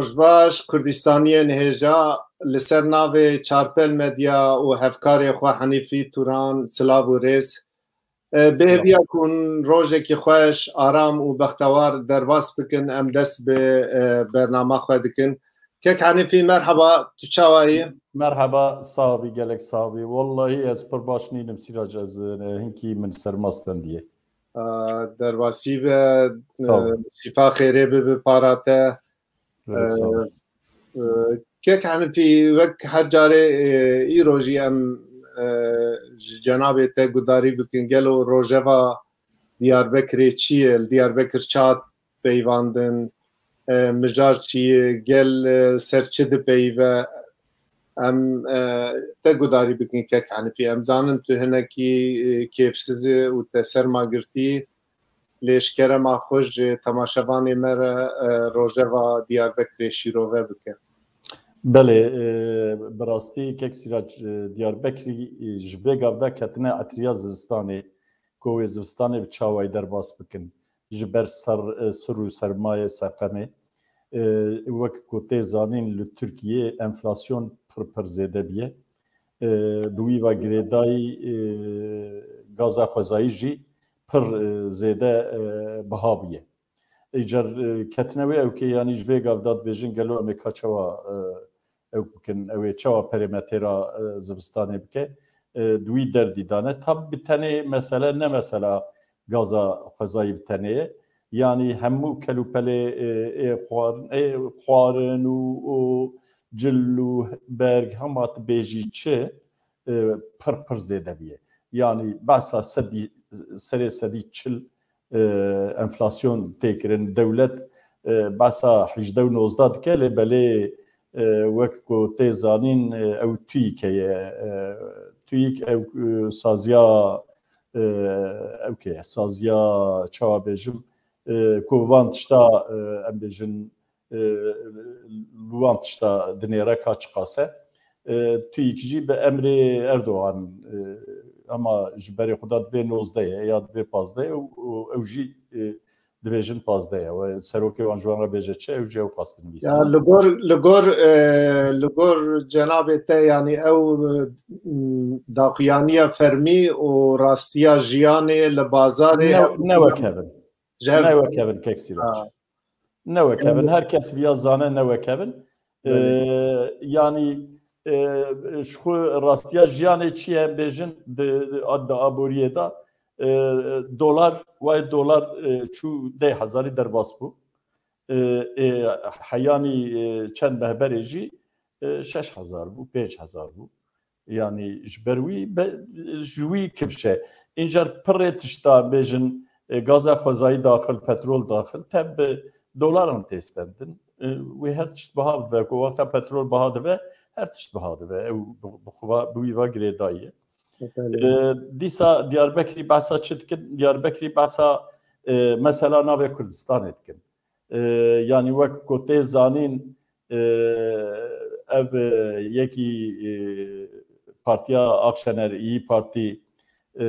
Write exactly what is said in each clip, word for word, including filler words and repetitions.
Rojbaş, Kurdistaniyên hêja, li ser navê Çarpel Medya û hevkarê xwe Henîfî Turan, silav û rêz. E, bi hêviya ku hûn rojekî xweş, aram û bextewar derbas bikin, em dest bi, e, bernama xwe dikin. Kek Henîfî, merheba, tu çawa yî? Merheba, sax bî, gelek sax bî. Wellahî ez pir baş nînim Sîrac, ez, e, hinkî min serma stendiyê. E, derbasî be, e, Sağ ol. Şîfa xêrê bibe para te. Gelek sağ ol. E, e, Kek Henîfî, wek her carê, e, îro jî em, e, ji cenabê te gudarî bikin. Gelo rojeva Diyarbekirê çi ye? Li Diyarbekir çi hat peyvandin? E, mijar çi ye? Gel, e, ser çi dipeyive? Em, e, te gudarî bikin kek Henîfî. Em zanin tu hinekî, e, kêfsiz î û te serma girtî. Lê ji kerema xwe ji temaşevanê me re, e, rojeva Diyarbekirê şîrove bike. Belê, e, bi rastî kek Sîrac, e, Diyarbekirî, e, ji vê gav de ketine etriya zivistanê, ku wê zivistanê bi çawayî derbas bikin. Ji ber ser, e, sir û sermayê seqemê. E, wek ku tê zanîn li Tirkiyê enflasyon pir pir zêde bûye. E, bi wî ve girêdayî, e, gaza xwezayî jî pir, e, zêde, e, biha bûye. Îcar, e, ketine wê ewkê, yanî ji vê gav de dibêjin gelo em ê ka çawa, e, ew bikin, ew ê çawa perê me têra, e, zivistanê bike, e, di wî derdî de ne. Tab bi tenê mesele ne mesela gaza xwezayî bi tenê ye. Yanî hemû kelûpelê, e, ê xwarin, ê xwarin û, û cil û berg hema tu bêjî çi, e, pir pir zêde bûye. Yanî behsa sedî, serê sedî çil, e, enflasyon tê kirin. Dewlet, e, behsa hejdeh û nozdeh dike, lê belê, e, wek ku tê zanîn, e, ew TÜİK heye. E, TÜİK ew, e, saziya, e, ew ke ye, saziya çawa bêjim, e, ku van tişta, e, em bêjin, e, li wan tişta dinêre ka çiqas e. E, TÜİK jî bi emrê Erdogan, e, ama ji berê xwe de divê nozdeh ye ya divê pazdeh ye û, û ew jî, e, dibêjin pazdeh ye. We serokê wan ji wan re bêje çi, ew jî ew qas dinivîse. Ya, li gor, li gor, e, li gor cenabê te, yanî ew, e, daxuyaniya fermî û rastiya jiyanê li bazarê Ne, ew ne wek hev in. Ji hev Ne wek hev in kek Sîrac. Ha. Ne wek hev in. Belê. Her kes viya zane ne wek hev in. Belê. Ee, yanî, e, ji xwe rastiya jiyanê çi ye em bêjin di, di, di aboriyê de, e, dolar, wayê dolar, e, çû deh hezarî derbas bû. E, e, heyanî, e, çend meh berê jî, e, şeş hezar bû, pênc hezar bû. Yanî ji ber wî be, ji wî kifş e. Încar pirê tişta bêjin, e, gaza xwezayî daxil, petrol daxil, tev bi dolaran tê stendin. E, wê her tişt biha bibe, ku wexta petrol biha dibe, her tişt biha dibe. Ew bi, bi xwe, bi wî ve girêdayî ye. Efendim. E, dîsa Diyarbekirî behsa çi dikin? Diyarbekirî behsa, e, mesela navê Kurdistanê dikin. E, yanî wek ku tê zanîn, e, ev, e, yekî, e, partiya Akşener, İYİ Parti, e,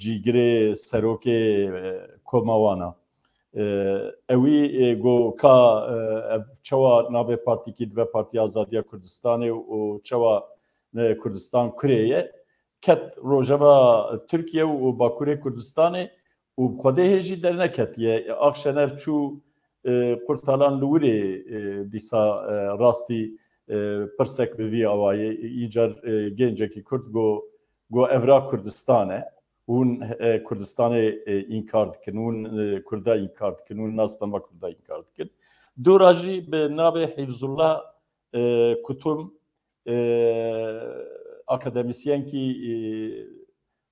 cîgirê serokê, e, koma wan a. E, ewî, e, got ka, e, ev çawa navê partîkî dibe Partiya Azadiya Kurdistanê û çawa, e, Kurdistan kurê ye. Ket rojeva Tirkiye û Bakurê Kurdistanê û bi Xwedê hê jî derneketiye. Akşener çû, e, Kurtalan li wirê, e, dîsa, e, rastî, e, pirsek bi vî awayê. Îcar, e, gencekî Kurd got, got evra Kurdistan e. Hûn, e, Kurdistanê, e, înkar dikin, hûn, e, Kurda înkar dikin, hûn nasnama Kurda înkar dikin. Dora jî bi navê Hîfzullah, e, Kutum, e, akademîsyenkî, e,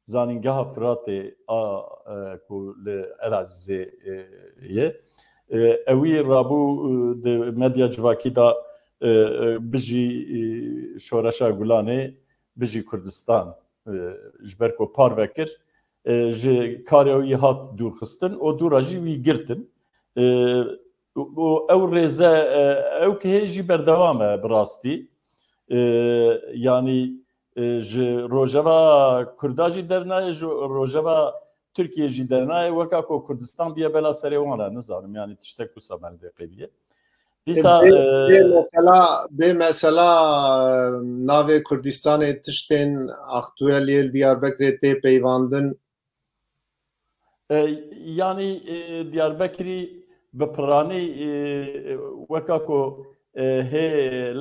Zanîngeha Firatê a, e, ku li Elazizê, e, ye. E, ewî rabû, e, di medya civakî de, e, e, bijî, e, şoreşa Gulanê, bijî Kurdistan, e, ji ber ku parve kir, e, ji karê wî hat dûrxistin û dûra jî wî girtin. E, û ew rêze, e, ew kihê jî berdewam e bi rastî. E, yanî, e, ji rojeva Kurda jî dernayê, ji rojeva Tirkiye jî dernayê, weka ku Kurdistan biye bela serê wan re, nizanim, yanî tiştek wisa me li vê qêbiye. Dîsa bê, bê mesela, bê mesela navê Kurdistanê tiştên aktuel yê li Diyarbekirê tê peyvandin. E, yanî, e, Diyarbekirî bi piranî, e, weka ku, e, hê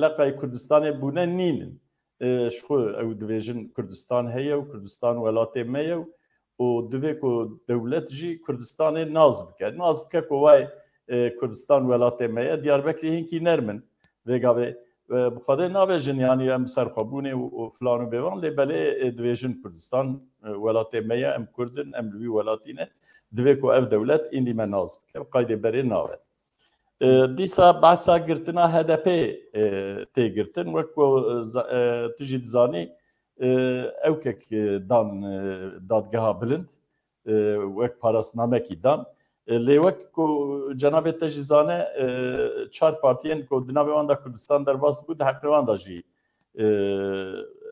leqay Kurdistanê bûne nînin. E, ji xwe ew dibêjin Kurdistan heye û Kurdistan welatê me ye û divê ku dewlet jî Kurdistanê nas bike. Nas bike ku vay, e, Kurdistan welatê me ye. Diyarbekirî hinkî nermin vê gavê. E, bi Xwedê nabêjin, yanî em serxwebûnê û, û filan û bêvan, lê belê, e, dibêjin Kurdistan, e, welatê me ye, em Kurd in, em li wî welatî ne. Divê ku ev dewlet îndî me nas bike, bi qaydê berê nabe. E, dîsa behsa girtina H D P, e, tê girtin. Wek ku, e, za-, e, tu jî dizanî, e, ewkek, e, dan, e, dadgeha bilind, e, wek parasnamekî dan. E, lê wek ku cenabê te jî zane, e, çar partiyên ku di navê wan de Kurdistan derbas bû, di heqê wan de jî, e,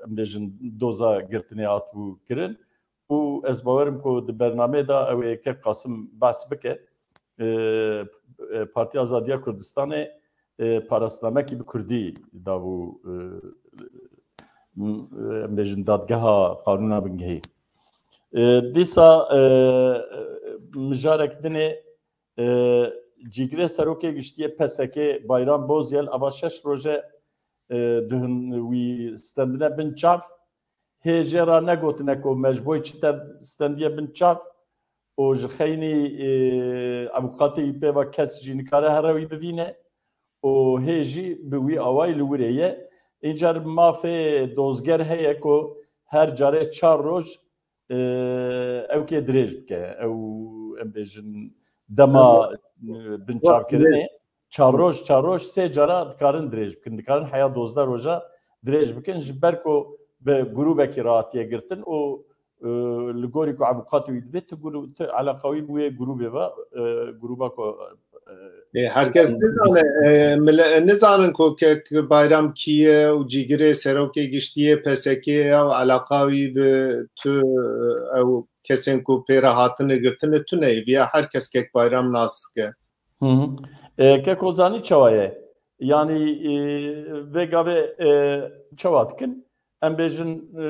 em bêjin doza girtinê hatibû kirin. Û ez bawerim ku di bernameyê de ew ê kek Qasim behs bike. E, e, Partiya Azadiya Kurdistanê, e, parasnamekî bi kurdî dabû, e, m-, em bêjin dadgeha qanûna bingehî. E, dîsa, e, mijarek dinê, e, cîgirê serokê giştiyê P S K Bayram Bozyel ava şeş roje, e, dihin wî stendine bin çav. Hê jê re negotine ku me ji bo çi te stendiye bin çav û ji xeynî, e, avukatê wî pê ve kes jî nikare here wî bivîne û hê jî bi wî awayî li wirê ye. Încar mafê dozger heye ku her carê çar roj, e, ew kê dirêj bike. Ew, em bêjin, dema, e, binçavkirinê çar roj, çar roj sê cara dikarin dirêj bikin. Dikarin heya dozdeh roja dirêj bikin. Ji ber ku bi grûbekî re hatiye girtin û, e, li gorî ku avukatê wî dibê, tu grû-, tu eleqa wî bi wê grûbê ve, e, grûba ku, e, Ê, herkes nizane, e, mile-, nizanin ku kek Bayram kî ye û cîgirê serokê giştiyê P S K'ê ye û eleqa wî bi tu, e, ew kesên ku pê re hatine girtine tune ye. Viya her kes kek Bayram nas dike. Hı hı. E, kek Ozanî çawa ye? Yanî, e, vê gavê, e, çawa dikin? Em bêjin, e,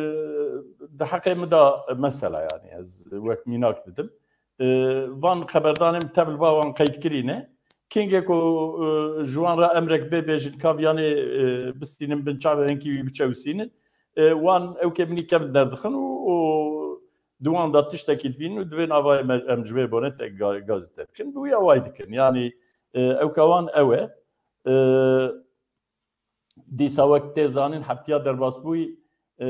di heqê min de mesela, yanî ez wek mînak didim. E, van xeberdanên bi tevliba wan qeydkirî ne. Kengê ku, e, ji wan re emrek bê bêjin ka viyanê, e, bistînin bin çavê hinkî wî biçewsînin. E, wan ew kê minî kevin derdixin û, û di wan de tiştekî divînin û divê nava em, em ji vê bonê te ga-, gazî te dikin. Bi wî awayî dikin. Yanî, e, ewka wan ew e. E, Dîsa wek tê zanîn heftiya derbasbûyî, e,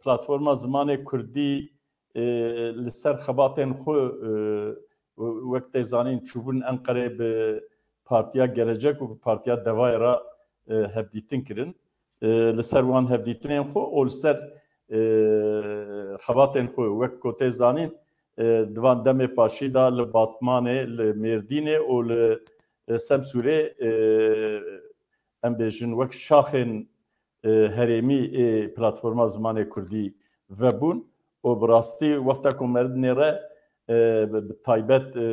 platforma zimanê kurdî, e, li ser xebatên xwe, e, wek tê zanîn çûbûn Enqerê bi Partiya Gelecek û bi Partiya Devayê re, e, hevdîtin kirin. E, li ser wan hevdîtinên xwe û li ser, e, xebatên xwe wek ku tê zanîn, e, di van demê paşî de li Batmanê, li Mêrdînê û li, e, Semsûrê, e, em bêjin wek şaxên, e, herêmî ê Platforma Zimanê Kurdî vebûn û bi rastî wexta ku me li dinê re, e, bi, bi taybet, e,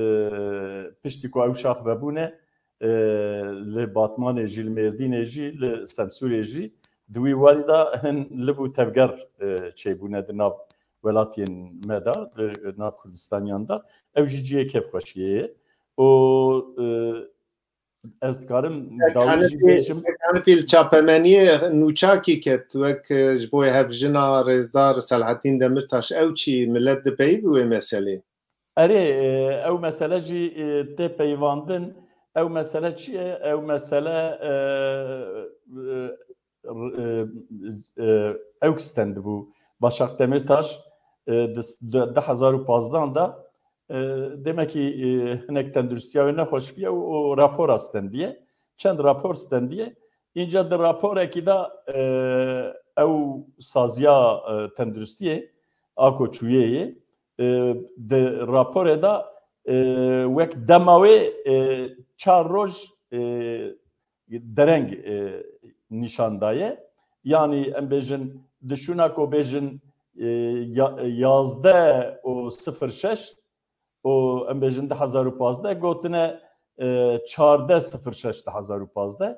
piştî ku ew şax vebûne, e, li Batmanê jî, li Mêrdînê jî, li Semsûrê jî, di wî warî de hin liv û tevger, e, çêbûne di nav welatiyên me de, di nav Kurdistaniyan de. Ew jî cihê kêfxweşiyê ye. Û, e, ez dikarim dawî jî bêjim. Kek Hanifî, li çapemeniyê nûçakî ket, wek, e, ji bo hevjina rêzdar Selahattin Demirtaş, ew çi milet dipeyivî wê meselê? Erê, e, ew mesele jî, e, tê peyivandin. Ew mesele çi ye? Ew mesele, e, e, e, e, ew stendibû. Başak Demirtaş, e, di, di, du hezar û pazdeh de, e, demekî, e, hinek tenduristiya wê nexweş bûye û, û rapora stendiye. Çend rapor stendiye. Înca di raporekî de, e, ew saziya, e, tenduristiyê a ku çûyê yê, e, di raporê de, e, wek dema wê, e, çar roj, e, dereng, e, nîşan daye. Yanî em bêjin, di şûna ku bêjin, e, ya-, yazdeh û sifir şeş û em bêjin du hezar û pazdeh gotine, e, çardeh sifir şeş du hezar û pazdeh.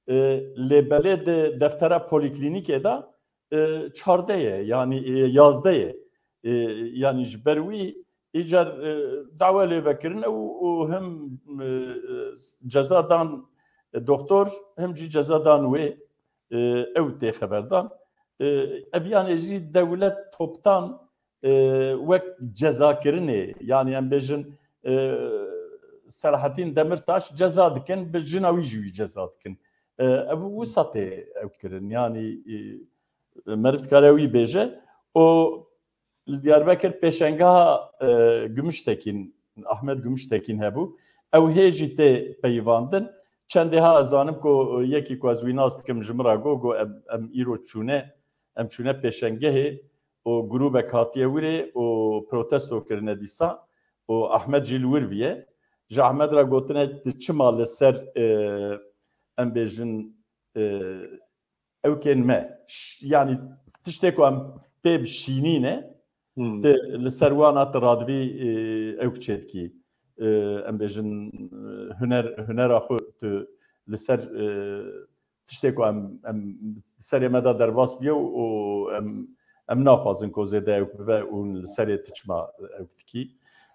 E, lê belê di deftera polîklînîkê de, e, çardeh ye, yanî, e, yazdeh ye. E, yanî ji ber wî îcar, e, dawa lê vekirin û, û him, e, e, ceza dan, e, doktor, him jî ceza dan wê, e, ew tê xeberdan. E, ev yanê jî dewlet toptan, e, wek cezakirinê, yanî em bêjin, e, Selahattin Demirtaş ceza dikin, bi jina wî jî wî ceza dikin. E, ev wisa tê ew kirin, yanî, e, meriv dikare wî bêje. Û li Diyarbekir pêşengeha, e, Gümüştekin, Ahmet Gümüştekin hebû. Ew hê jî tê peyivandin. Çendê ha ez zanim ku yekî ku ez wî nas dikim ji min re got, got, em, em îro çûne, em çûne pêşengehê û grûbek hatiye wirê û protesto kirine dîsa û Ahmet jî li wir viye. Ji Ahmet re gotine, tu çima li ser, e, em bêjin, e, ewkên me, ş-, yanî tiştê ku em pê bi şînî ne, Hmm. Tu li ser wana tu radivî, e, ewk çêdikî. E, em bêjin, e, huner, hunera xwe tu li ser, e, tiştê ku em, em serê me de derbas biye û em, em naxwazin ku zêde ewk bibe û li serê tu çima ewk dikî.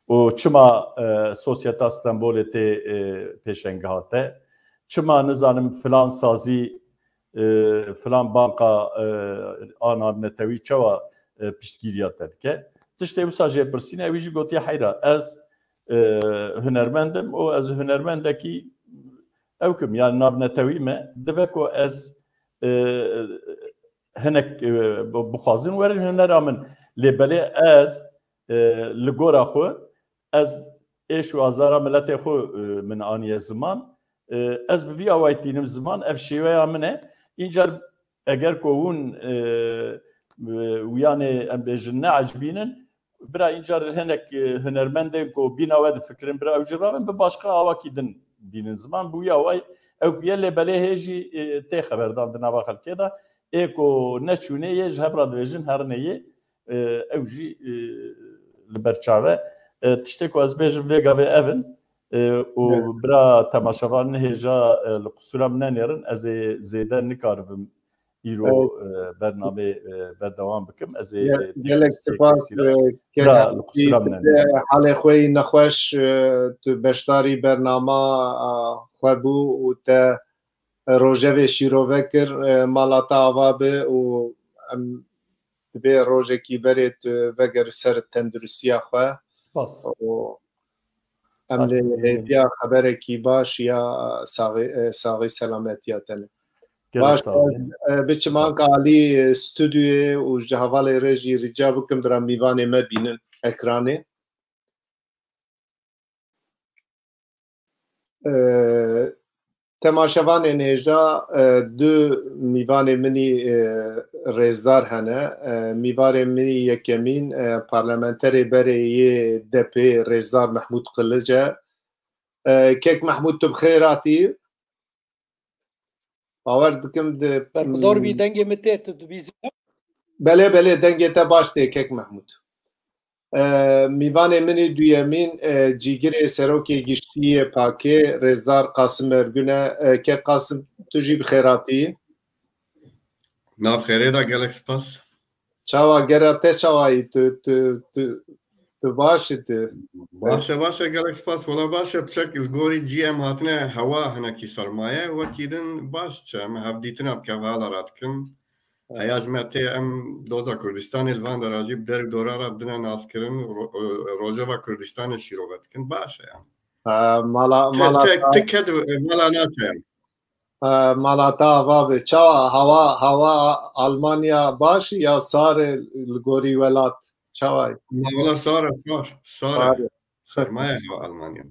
Û çima, e, Sosyeta Stenbolê tê, e, pêşengeha te? Çima nizanim filan sazî, e, filan banka, e, a navnetewî çawa, e, piştgiriya te dike? Tiştê wisa jê pirsîne, wî jî gotiye, heyra, ez, e, hunermend im û ez hunermendekî ewk im, yani navnetewî me, dibe ku ez, e, hinek, e, bi-, bixwazin werin hunera min. Lê belê ez, e, li gora xwe, ez êş û azara miletê xwe, e, min aniye ziman. E, ez bi vî awayî tînim ziman, ev şêweya min e. Încar eger ku hûn, e, e, wiyanê em bêjin neecibînin, bira încar hinek, e, hunermendên ku bîna we difikirin, bira ew jî ravin, bi başqa awakî din bînin ziman. Bi wî awayî ew ku ye, lê belê hê jî, e, tê xeberdan di nava xelkê de. Ê ku neçûnê yê ji hev re dibêjin herinê yê, e, ew jî, e, li ber çav e. E, tiştê ku ez bêjim vê gavê ev in, e, û Evet. bira temaşevan nihêja, e, li qisûra min nenêrin, ez ê zêde nikaribim îro, Evet. e, bernamê, e, berdewam bikim. Ez ê, Ge-, e, tek gelek tiştek spas, pêşîra. e, Bira, Kemal, li qisûra min tu nenêrin. Halê xwe yî nexweş, e, tu beşdarî bernama, a, xwe bû û te rojevê şîrove kir, e, mala te ava be û em dibê rojekî berê tu vegerî ser tenduristiya xwe. Spas. Û em Baş. lê hêviya xeberekî baş ya saxî, e, saxî selametiya te ne. Gelek Baş, sağ ol. ez, e, biçim Spas. anka alî, e, stûdyoyê û ji hevalê re jî rica bikim bira mîvanê me bînin ekranê. E, temaşevanên hêja, e, du mîvanê min î, e, rêzdar hene. E, mîvanê min î yekemîn, e, parlamenterê berê yê D P rêzdar Mehmûd Qilic e. E, Kek Mehmûd, tu bi xêr hatî. Bawer dikim di Berxudar bî, dengê min tê, tu dibî zî. Belê, belê, dengê te baş tê, Kek Mehmûd. E, mîvanê min ê duyemîn, e, cîgirê serokê giştî yê pakê, rêzdar Qasim Ergün e. E, Kek Qasim, tu jî bi xêr hatî. Nav xêrê de, gelek spas. Çawa gera te çawa yî? Tu, tu, tu, tu baş î tu? Baş e, baş e, gelek spas. Wela baş e, piçek li gorî cî em hatine hewa hinekî sermaye, wekî din baş çi? Em hevdîtina bi kevhala re dikin. Evet. Heya ji me tê em doza Kurdistanê li van derajî bi der û dora re dine naskirin, ro-, e, rojeva Kurdistanê şîrove dikin. Baş e yani. Ha, mala, Ti, mala ti, ta- ti ked mala naçe yani. E, mala te ava be. Çawa hewa, hewa Almanya baş ya sar e li gorî welat? Çawa ye? Ma wela sar e, sar. Sar e. Sar e. Sermaye hewa Almanya.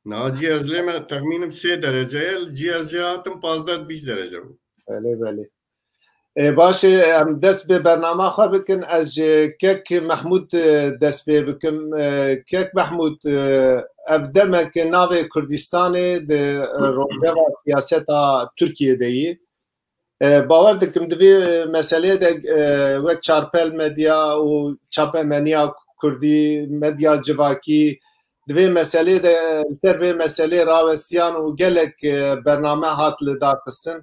Na cî ez lê me texmînim sê derece ye, li cî ez jê hatim pazdeh bîst derece bû. Belê, belê. E, baş e, em dest bi bernama xwe bikin. Ez ji Kek Mehmûd, e, dest pê bikim. E, Kek Mehmûd, e, ev demek navê Kurdistanê di, e, rojeva siyaseta Tirkiyê de yî. E, bawer dikim di vê meseleyê de, e, wek Çarpel Medya û Çapemeniya Kurdî, medya civakî, di vê meselê de, li ser vê meselê rawestiyan û gelek, e, bername hat li dar xistin.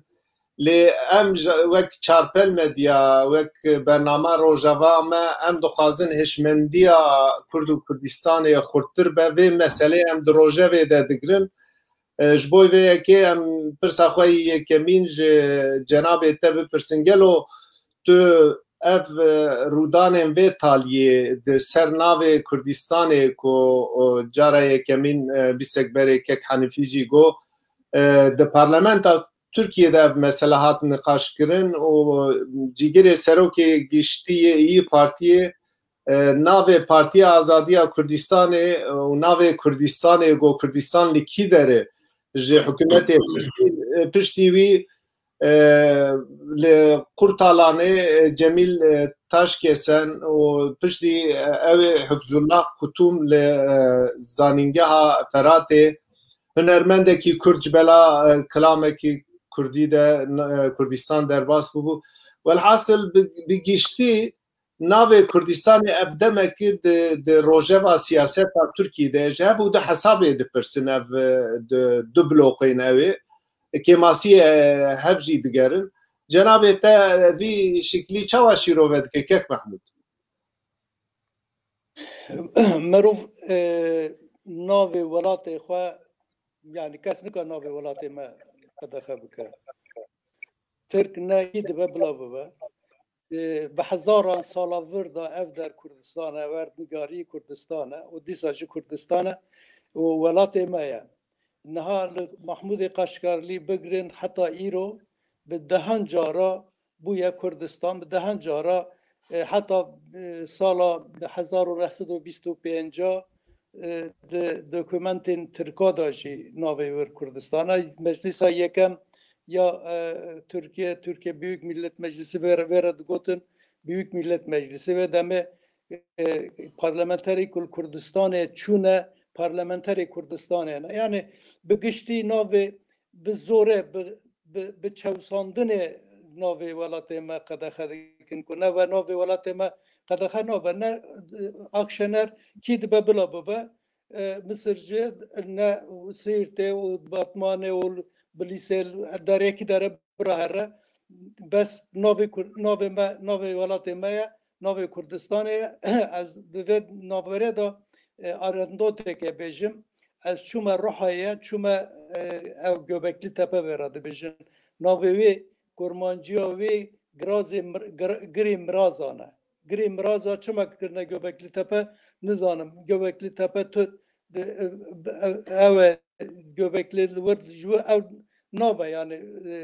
Lê em ji, wek Çarpel Medya, wek bername Rojava me, em dixwazin hişmendiya Kurd û Kurdistanê xurttir be. Vê meselê em di rojevê de digirin. E, ji bo vê yekê em pirsa xwe yê yekemîn ji cenabê te bipirsin. Gelo tu ev, e, rûdanên vê taliyê di ser navê Kurdistanê ku, o, cara yekemîn, e, bîstek berê kek Hanifî jî got, e, di parlamenta Tirkiyê de ev mesele hat niqaşkirin û cîgirê serokê giştî yê İYİ Partiyê, e, navê Partiya Azadiya Kurdistanê û navê Kurdistanê, got Kurdistan li kî derê, ji hikûmetê piştî, e, piştî wî, e, li Qurtalanê, e, Cemîl, e, Taşkesen û piştî, e, ew ê Hifzullah Kutum li, e, Zanîngeha Feratê, hunermendekî Kurd ji bela, e, kilamekî Kurdî de, e, Kurdistan derbas bûbû. Welhasil bi, bi giştî navê Kurdistanê ev demekî di, di rojeva siyaseta Tirkiyê de ji hev û du hesabê dipirsin ev, e, di, du bloqên ew ê. Kêmasiyê, e, hev jî digerin. Cenabê te, e, vî şiklî çawa şîrove dike, kek Mehmûd? Merov, e, navê welatê xwe, yani kes nika navê welatê me qedexe bike. Tirk ne, kî dibe bila bibe. E, bi hezaran sala vir de ev der Kurdistan e, ev erdnigarî Kurdistan e û dîsa jî Kurdistan e û welatê me ye. Niha li Mahmûdê Qaşkarlî bigirin heta îro bi dehan cara bûye Kurdistan, bi dehan cara, e, heta, e, sala hezar û neh sed û bîst û pênc, e, di dokumentên Tirka de jî navê wir Kurdistan e. Meclisa yekem ya, e, Tirkiye, Türkiye Büyük Millet Meclisi vê re, vê re digotin, Büyük Millet Meclisi vê demê, e, parlamenterê ku li Kurdistanê çûne, parlamenterê Kurdistanê ne. Yani bi giştî navê bi zorê, bi, bi, bi çewsandinê navê welatê me qedexe dikin ku ne ve navê welatê me qedexe nabe, ne, e, Akşener kî dibe bila bibe, e, Misir jî ne Siirtê û Batmanê û Bilîsê, derekî dere bira here. Bes navê Kur-, navê me, navê welatê me ye, navê Kurdistanê ye. Ez di vê navberê de, e, anekdoteke bêjim. Ez çûme Ruhayê, çûme, e, ew Göbekli Tepe vê re dibêjin. Navê wê, kurmanciya wê Girazê Mir-, Gir-, Girê Mirazan e. Girê Miraza çima kirine Göbekli Tepe, nizanim. Göbekli Tepe tu, de, e, e, ew e, Göbekli li wir ji wir ew nabe, yani, e,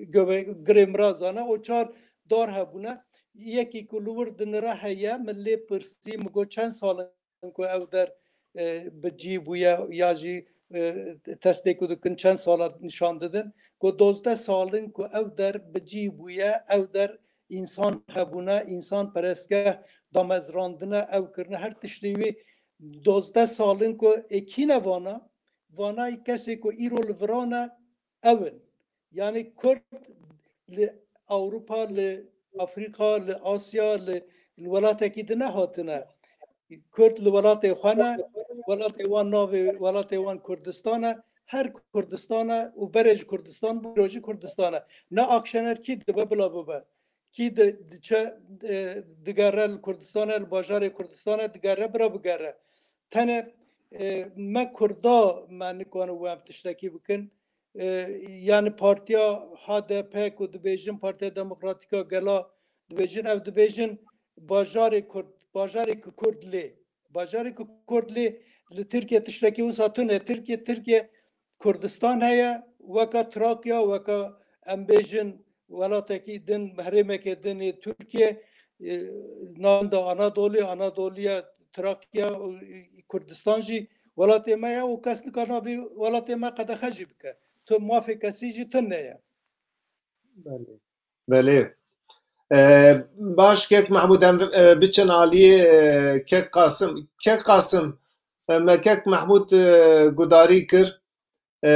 Göbe-, Girê Mirazan e. O çar dar hebûne. Yekî ku li wir dinire heye, min lê pirsî, min got, çend sal in ku ew der, e, bi cî bûye ya jî, e, testê ku dikin çend sala nîşan didin. Ku dozdeh sal in ku ew der bi cî bûye, ew der însan hebûne, însan perestgeh damezrandine, ew kirine, her tiştê wî dozdeh sal in ku ê kî ne vana, vana kesê ku îro li viran e, ew in. Yani Kurd li Ewropa, li Afrîka, li Asya, li, li welatekî di nehatine. Kurd li welatê xwe ne, welatê wan navê, welatê wan Kurdistan e, her Kurdistan e û berê ji Kurdistan bû, îro jî Kurdistan e. Ne Akşener kî dibe bila bibe. Kî di, diçe, e, digere li Kurdistanê, li bajarê Kurdistanê digere, bira bigere. Tenê, e, me Kurda me nikane wê em tiştekî bikin. E, yani partiya H D P ku dibêjin, Partiya Demokratîk a Gela dibêjin, ew dibêjin bajarê Kurd, bajarê ku Kurd lê. Bajarê ku Kurd lê li Tirkiye tiştekî wisa tune. Tirkiye, Tirkiye Kurdistan heye, weka Trakya, weka em bêjin welatekî din, herêmeke din ê Tirkiye, e, navenda Anadolî, Anadoliya Trakya û Kurdistan jî welatê me ye û kes nikare navê welatê me qedexe jî bike. Tu mafê kesî jî tune ye. Belê. Belê. E, baş, kek Mehmûd, em, e, biçin aliyê, e, kek Qasim. Kek Qasim, e, me kek Mehmûd, e, gudarî kir. E,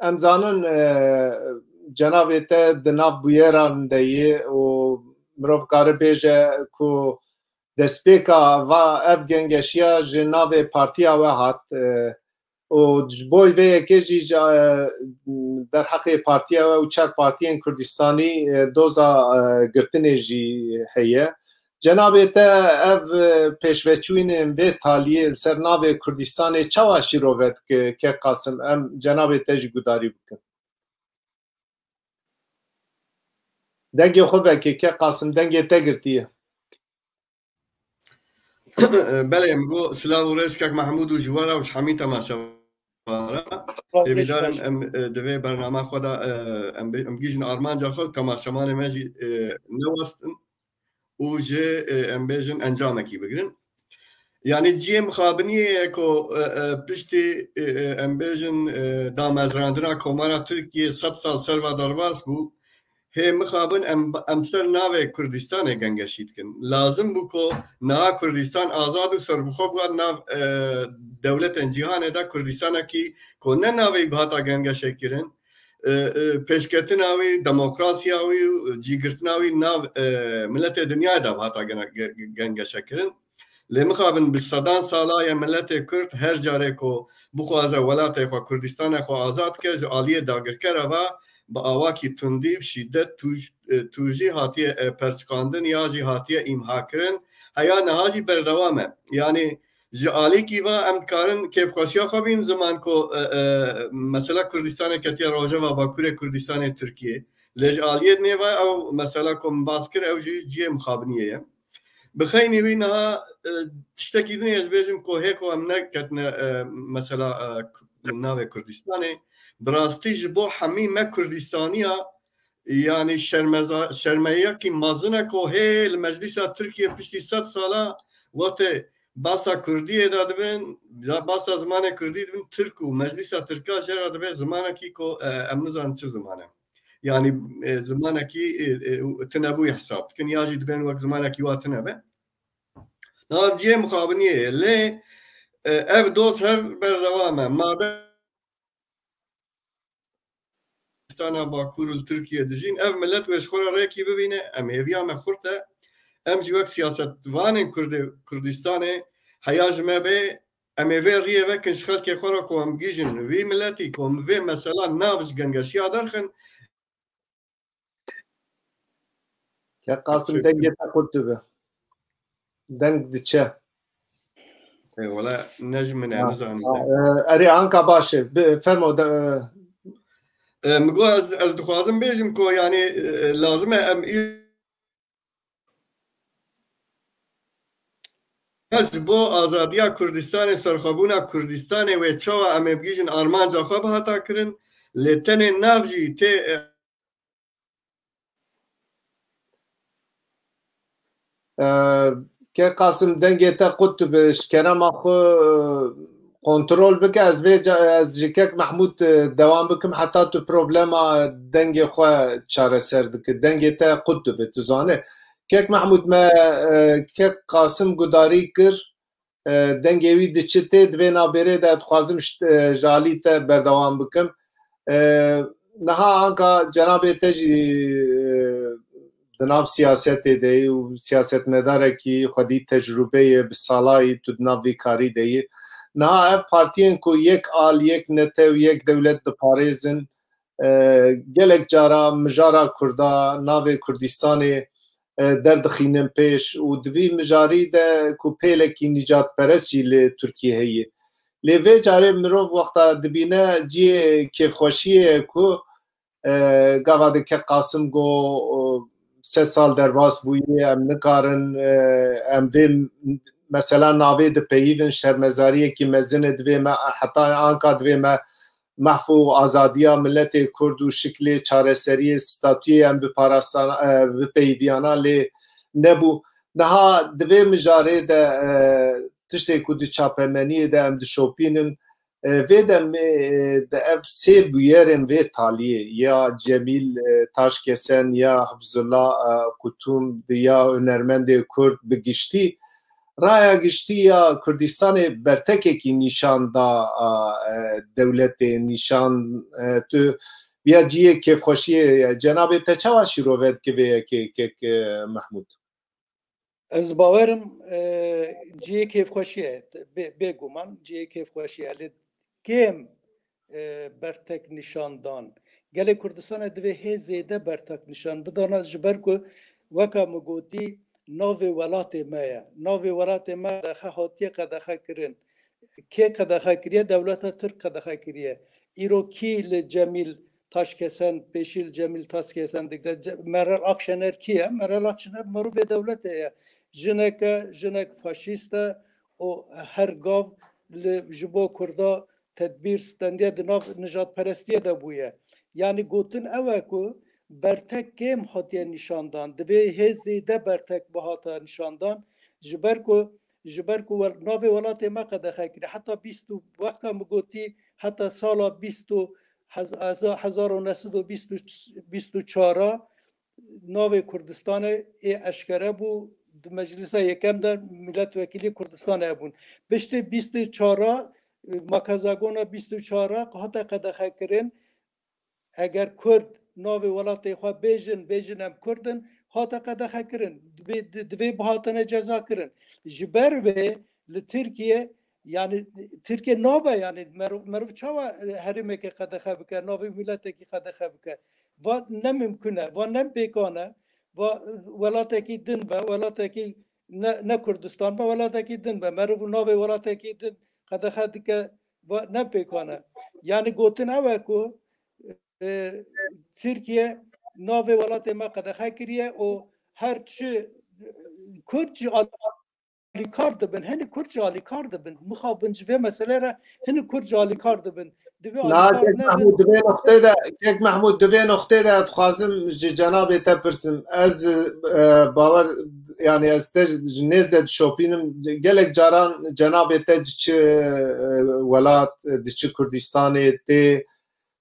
em zanin, e, cenabê te di nav bûyeran de ye û mirov kare bêje ku destpêka va ev gengeşiya ji navê partiya we hat, e, û ji bo vê yekê jî ji, e, derheqê partiya we û çar partiyên Kurdistanî, e, doza, e, girtinê jî heye. Cenabê te ev, e, pêşveçûyînên vê taliyê li ser navê Kurdistanê çawa şîrove dike, Kek Qasim? Em cenabê te jî gudarî bikin. Dengê xwe vekê, Kek Qasim, dengê te girtiye. Belê, em go silav û rêz Kek Mehmûd û ji we re û ji hemî temaşevana. Hêvîdar im em, e, di vê bernama xwe de, e, em bê-, em bigihîjin armanca xwe û temaşevanê me jî, e, newestin û ji, e, em bêjin encamekî bigirin. Yanî cihê mixabiniyê ye ku, e, e, piştî, e, e, em bêjin, e, damezrandina Komara Tirkiyê sed sal ser ve derbas bû. Hê mixabin em, em ser navê Kurdistanê gengeşî dikin. Lazim bû ku niha Kurdistan azad û serbixwe bû nav, e, dewletên cîhanê de Kurdistanekî ku ne navê wî bihata gengeşekirin, e, e, pêşketina wî, demokrasiya wî û cîgirtina wî nav, e, miletê dinyayê de bihata gene-, ge-, ge-, gengeşekirin. Lê mixabin bi sedan sala ye miletê Kurd her carê ku bixwaze welatê xwe, Kurdistanê xwe azad ke, ji aliyê dagirkera ve bi awakî tundî û şîdet tûj-, e, tûjî hatiye, e, perçiqandin ya jî hatiye îmhakirin. Heya niha jî berdewam e. Yanî ji alîkî ve em dikarin kêfxweşiya xwe bînin ziman ku, e, e, mesela Kurdistanê ketiye rojeva Bakurê Kurdistanê Tirkiyê. Lê ji aliyê dinê ve ew mesela ku min bas kir, ew jî cihê mixabiniyê ye. Bi xeynî wî niha, e, tiştekî din ez bêjim ku hê ku em neketine, e, mesela, e, k-, navê Kurdistanê, bi rastî ji bo hemî me Kurdistaniya, yanî şermeza-, şermeyekî mezin e ku hê li Meclîsa Tirkiye piştî sed sala wextê basa Kurdiyê de dibin, ya basa zimanê Kurdî dibin, Tirk û Meclîsa Tirka jê re dibe zimanekî ku, e, em nizanin çi ziman e. Yanî, e, zimanekî, e, e, tunebûyî hesab dikin, ya jî dibên wek zimanekî wa tune be. Niha cihê mixabiniyê ye. Lê, e, ev doz her berdewam e. Madem Kurdistana Bakur li Tirkiye dijîn, ev milet wê ji xwe re rêkî bibîne, em hêviya me xurt e. Em jî wek siyasetvanên Kurdê-, Kurdistanê heya ji me bê, em ê vê riyê vekin ji xelkê xwe re ku em bigihîjin vî miletî ku em vê mesela nav ji gengeşiya derxin. Kek Qasim, dengê te qut dibe. Deng diçe. E, wala ne ji min e, ha, nizanim ha, ne. E, erê, anka baş e. Bi-, fermo de, e. E, min got ez, ez dixwazim bêjim ku, yanî, e, lazim e em î-, ji bo azadiya Kurdistanê, serxwebûna Kurdistanê wê çawa em ê bigihîjin armanca xwe bihata kirin, lê tenê nav jî tê, e, E, Kek Qasim, dengê te qut dibe, ji kerema xwe, e, kontrol bike. Ez vê ca-, ez ji Kek Mehmûd, e, dewam bikim heta tu problema dengê xwe çareser dike. Dengê te qut dibe, tu zane. Kek Mehmûd, me, e, Kek Qasim gudarî kir. E, dengê wî diçitê, di vê nabêrê de dixwazim ji, e, ji alî te berdewam bikim. E, niha anka cenabê te jî, e, di nav siyasetê de yî û siyasetmedarekî xwedî tecrûbe ye, bi sala yî tu di nav vî karî de yî. Niha ev partiyên ku yek al, yek netew, yek dewlet diparêzin, e, gelek cara mijara Kurda, navê Kurdistanê, e, derdixînin pêş û di vî mijarî de ku pêlekî nîcatperest jî li Tirkiyê heye. Lê vê carê mirov wexta dibîne cihê kêfxweşiyê ye ku, e, gava de Kek Qasim got, e, sed sal derbas bûye, em nikarin, e, em vê mesela navê dipeyivin, şermezariyekî mezin e, divê me heta anka divê me mehf û azadiya miletê Kurd û şiklê çareseriyê, statuyê em bi parastan-, e, bipeyiviyana lê nebû. Niha di vê mijarê de, e, tiştê ku di çapemeniyê de em dişopînin, e, vê demê, e, de ev sê bûyerên vê taliyê ya Cemîl, e, Taşkesen ya Hifzullah, e, Kutum di ya hunermendê Kurd bi giştî, raya giştî ya Kurdistanê bertekekî nîşan da, a, e, dewletê, nîşan, e, tu ya cihê kêfxweşiyê ye. Cenabê te çawa şîrove dike vê yekê, Kek, e, Mehmûd? Ez bawerim, e, cihê kêfxweşiyê ye. Bê, bêguman cihê kêfxweşiyê ye. Lê kêm, e, bertek nîşan dan. Gelê Kurdistanê divê hê zêde bertek nîşan bidana, ji ber ku weka min gotî navê welatê me ye. Navê welatê me qedexe hatiye qedexe kirin. Kê qedexe kiriye? Dewleta Tirk qedexe kiriye. Îro kî li Cemîl Taşkesen, pêşî li Cemîl Taşkesen digre? Ce-, Meral Akşener kî ye? Meral Akşener mirovê dewletê ye. Jinek e, jinek faşîst e û her gav li, ji bo Kurda tedbîr stendiye, di nav nijadperestiyê de bûye. Yanî gotin ew e ku bertek kêm hatiye nîşan dan. Divê hê zêde bertek bihata nîşan dan. Ji ber ku, ji ber ku wel-, navê welatê me qedexe kiriye. Heta bîst û, wexta min gotî, heta sala bîst û, hez-, heza-, hezar û neh sed û bîst û, bîst û çar a navê Kurdistanê ê eşkere bû. Di Meclisa Yekem de milletvekilî Kurdistanê hebûn. Piştî bîst û çar a, e, makezagona bîst û çar a hate qedexe kirin. Eger Kurd navê welatê xwe bêjin, bêjin em Kurd in, hate qedexe kirin. Divê, di-, divê bihatine ceza kirin. Ji ber vê li Tirkiye, yanî Tirkiye nabe, yanî merov, merov çawa, e, herêmeke qedexe bike, navê miletekî qedexe bike? Va ne mimkun e, va ne pêkan e, va, e, welatekî din be, welatekî ne, ne Kurdistan be, welatekî din be. Merov navê welatekî din qedexe dike, va ne pêkan e. Yanî gotin ew e ku, e, Tirkiye navê welatê me qedexe kiriye û her çi Kurd jî alîkar dibin, hinî Kurd jî alîkar dibin. Mixabin ji vê meselê re hinî Kurd jî alîkar dibin. Divê Na, alîkar Kek nebin. Mehmûd, di vê noqtê de, Kek Mehmûd, di vê noqtê de dixwazim ji cenabê te pirsim. Ez, e, bawer, yanî ez te ji nêz de dişopînim. Gelek caran cenabê te diçi, e, welat, diçi Kurdistanê tê,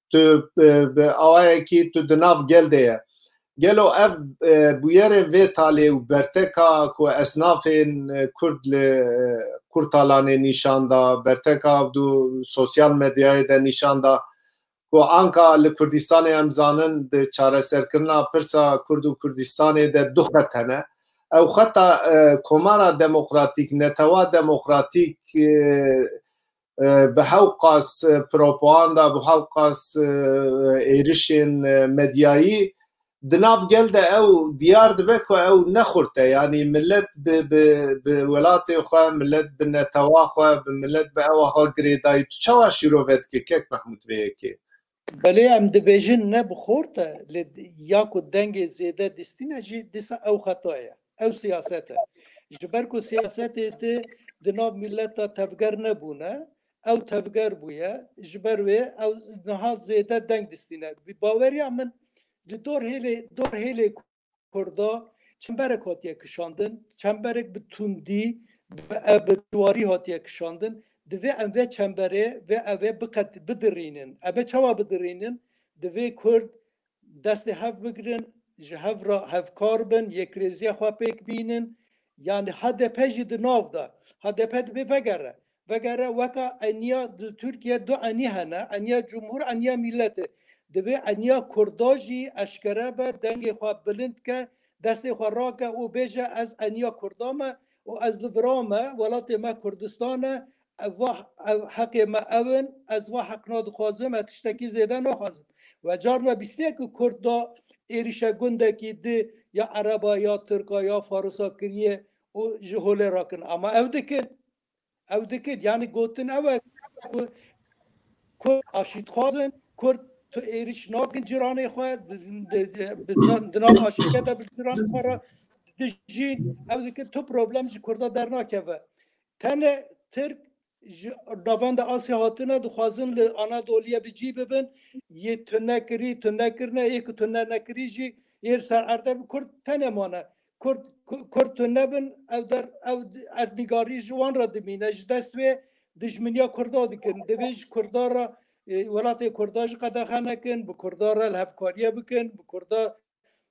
tu, e, bi awayekî tu di nav gel de ye. Gelo ev, e, bûyerên vê talê û berteka ku esnafên, e, Kurd li, e, Kurtalanê nîşan da, berteka du sosyal medyayê de nîşan da ku anka li Kurdistanê em zanin di çareserkirina pirsa Kurd û Kurdistanê de du xet hene. Ew xeta, e, Komara Demokratîk, Netewa Demokratîk, e, e, bi hewqas, e, propaganda, bi hewqas, e, êrişên, e, medyayî di nav gel de ew diyar dibe ku ew ne xurt e. Yanî millet bi, bi, bi welatê xwe, millet bi netewa xwe, bi millet bi ew aha girêdayî. Tu çawa şîrove dike, Kek Mehmûd, vê yekê? Belê, em dibêjin ne bi xort e, lê ya ku dengê zêde distîne jî dîsa ew xeta ye. Ew siyaset e. Ji ber ku siyasetê di, di nav millet de tevger nebûne, ew tevger bûye, ji ber wê ew niha zêde deng distîne. Bi baweriya min, di dor hêlê, dor hêlê Kurda çemberek hatiye kişandin, çemberek bi tundî, bi, bi warî hatiye kişandin. Divê em vê çemberê, vê evê biqet-, bidirînin. Em ê çawa bidirînin? Divê Kurd destê hev bigirin, ji hev re hevkar bin, yekrêziya xwe pêk bînin. Yanî H D P jî di nav de. H D P divê vegere. Vegere weka eniya di Tirkiye du enî hene, eniya cumhur, eniya mîletê. Divê eniya Kurda jî eşkere be, dengê xwe bilind ke, destê xwe rake û bêje, ez eniya Kurda me û ez li vira me, welatê me Kurdistan e, ev va, ev heqê me ew in, ez va heqna dixwazim, ez tiştekî zêde naxwazim. We carna bîstiye ku Kurd da êrişe gundekî di ya Ereba, ya Tirka, ya Farisa kiriye û ji holê rakin. Ama ew dikin. Ew dikin. Yanî gotin ew e ku Kurd aşîtxwaz in, Kurd tu êrîş nakin cîranê xwe, di, di, di, di, di nav aşîtiyê de bi cîranê xwe re dijîn. Ew dikin tu problem ji Kurda dernakeve. Tenê Tirk ji navenda Asya hatine, dixwazin li Anadoliyê bi cî bibin. Yê tune kirî, tune kirine, yê ku tune nekirî jî yê li ser erdê bi Kurd tenê mane. Kurd, Ku-, Kurd tune bin, ew der, ew erdnîgarî ji wan re dimîne. Ji dest wê dijminiya Kurda dikin. Divê ji Kurda re, e, welatê Kurda jî qedexe nekin, bi Kurda re li hevkariye bikin, bi Kurda,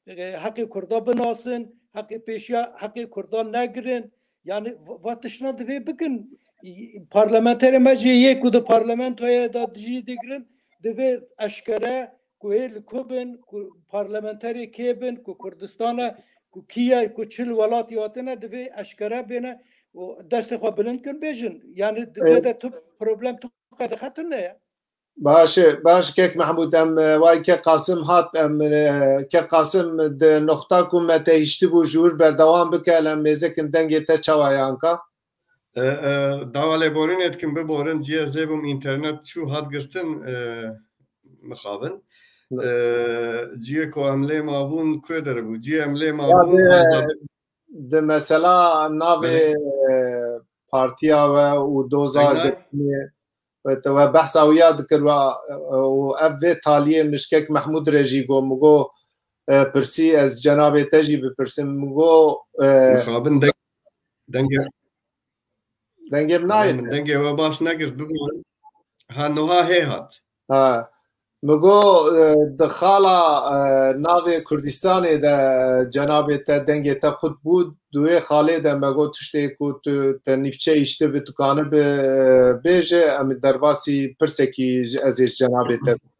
e, heqê Kurda binasin, heqê pêşiya, heqê Kurda negirin. Yani va, va tiştna divê bikin. Parlamenterê me jî yê ku di parlamentoyê de jî digirin, divê eşkere ku hê li ku bin, ku parlamenterê kê bin, ku Kurdistana ku kî ye, ku çi li welatî hatine, divê eşkere bêne û destê xwe bilind kin bêjin. Yani di vê de tu problem tu qedixe tune ye. Baş e, baş e, Kek Mehmûd, em, e, way Kek Qasim hat, em, e, Kek Qasim, di noqta ku me te hiştibû ji wir berdewam bike, em mêzekin dengê te çawa ye anka? E, e, dawa lêborînê dikim, biborin, cihê ez lê bûm, înternet çû hat girtin, e, mixabin. E, cihê ku em lê mabûn, ku der bû? Cihê em lê mabûn, di mesela navê, Belê. e, partiya we û doza Zeynay? girtinê, we te, we behsa wî ya dikir, we, e, û ev vê taliyê min ji Kek Mehmûd re jî got, min got, e, pirsî, ez cenabê te jî bipirsim, min got, e, Mixabin deng-, dengê Dengê min nayê. Min dengê we baş negirt, biborin. Ha, niha hê hat. Ha. Mi got, e, di xala, e, navê Kurdistanê de, e, cenabê te dengê te qut bû, di wê xalê de me got tiştê ku tu te nîvçe îşte bi tu kanibi, e, bêje, em derbasî pirsekî ji, ez ê ji cenabê te bikim.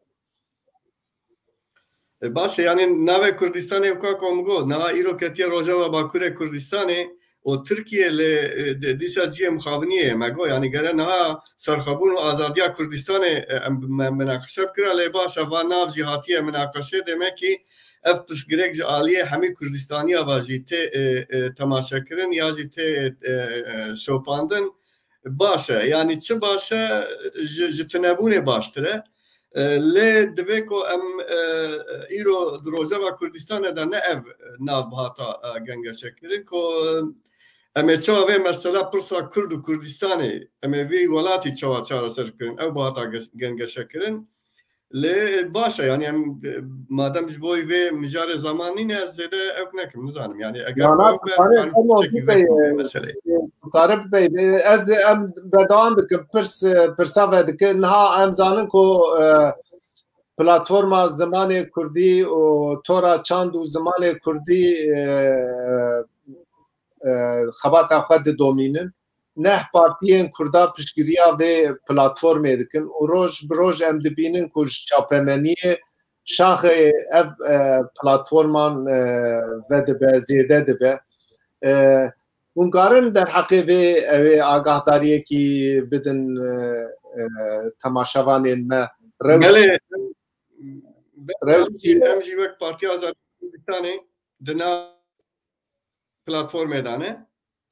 E, baş e, yani navê Kurdistanê weka ku em got, niha îro ketiye Rojava Bakurê Kurdistanê û Tirkiye lê, e, di-, dîsa cihê mixabiniyê ye, me got, yani gere niha serxwebûn û azadiya Kurdistanê, e, em, me, minaqeşe bikira, lê baş e, va nav jî hatiye minaqeşê, demek ki ev pirsgirêk ji aliyê hemî Kurdistaniya va jî tê, e, e, temaşekirin ya jî tê, e, e, şopandin. Baş e, yani çi baş e, ji, ji tunebûnê baştir e. E, lê divê ku em, e, îro di Rojava Kurdistanê de ne ev nav bihata, e, gengeşekirin ku, e, em ê çawa vê mesela pirsa Kurd û Kurdistanê, em ê vî welatî çawa çareser kirin, ew bihata ge-, gengeşekirin. Lê baş e, yani em, e, madem ji bo vê mijarê zaman nîne, ez zêde ew nekim, nizanim. Yani eger Na, na, ew be, tu kare dikarim hema piçekî bibey, vekî vê e, meseleyê. Tu kare bibey. E, ez, em berdewam bikim, pirs, e, pirsa vedikin. Niha em zanin ku, e, platforma zimanê kurdî û tora çand û zimanê kurdî, e, e, xebata xwe didomînin. Neh partiyên kurda piştgiriya vê platformê dikin û roj bi roj em dibînin ku ji çapemeniyê şaxê ev, e, platforman, e, vedibe, zêde dibe. E, hûn karin derheqê vê ew ê agahdariyekî bidin, e, e, temaşevanên me? Rewş Belê. Rewş Em jî, em jî wek Partiya Azadiya Kurdistanê di nav platformê de ne.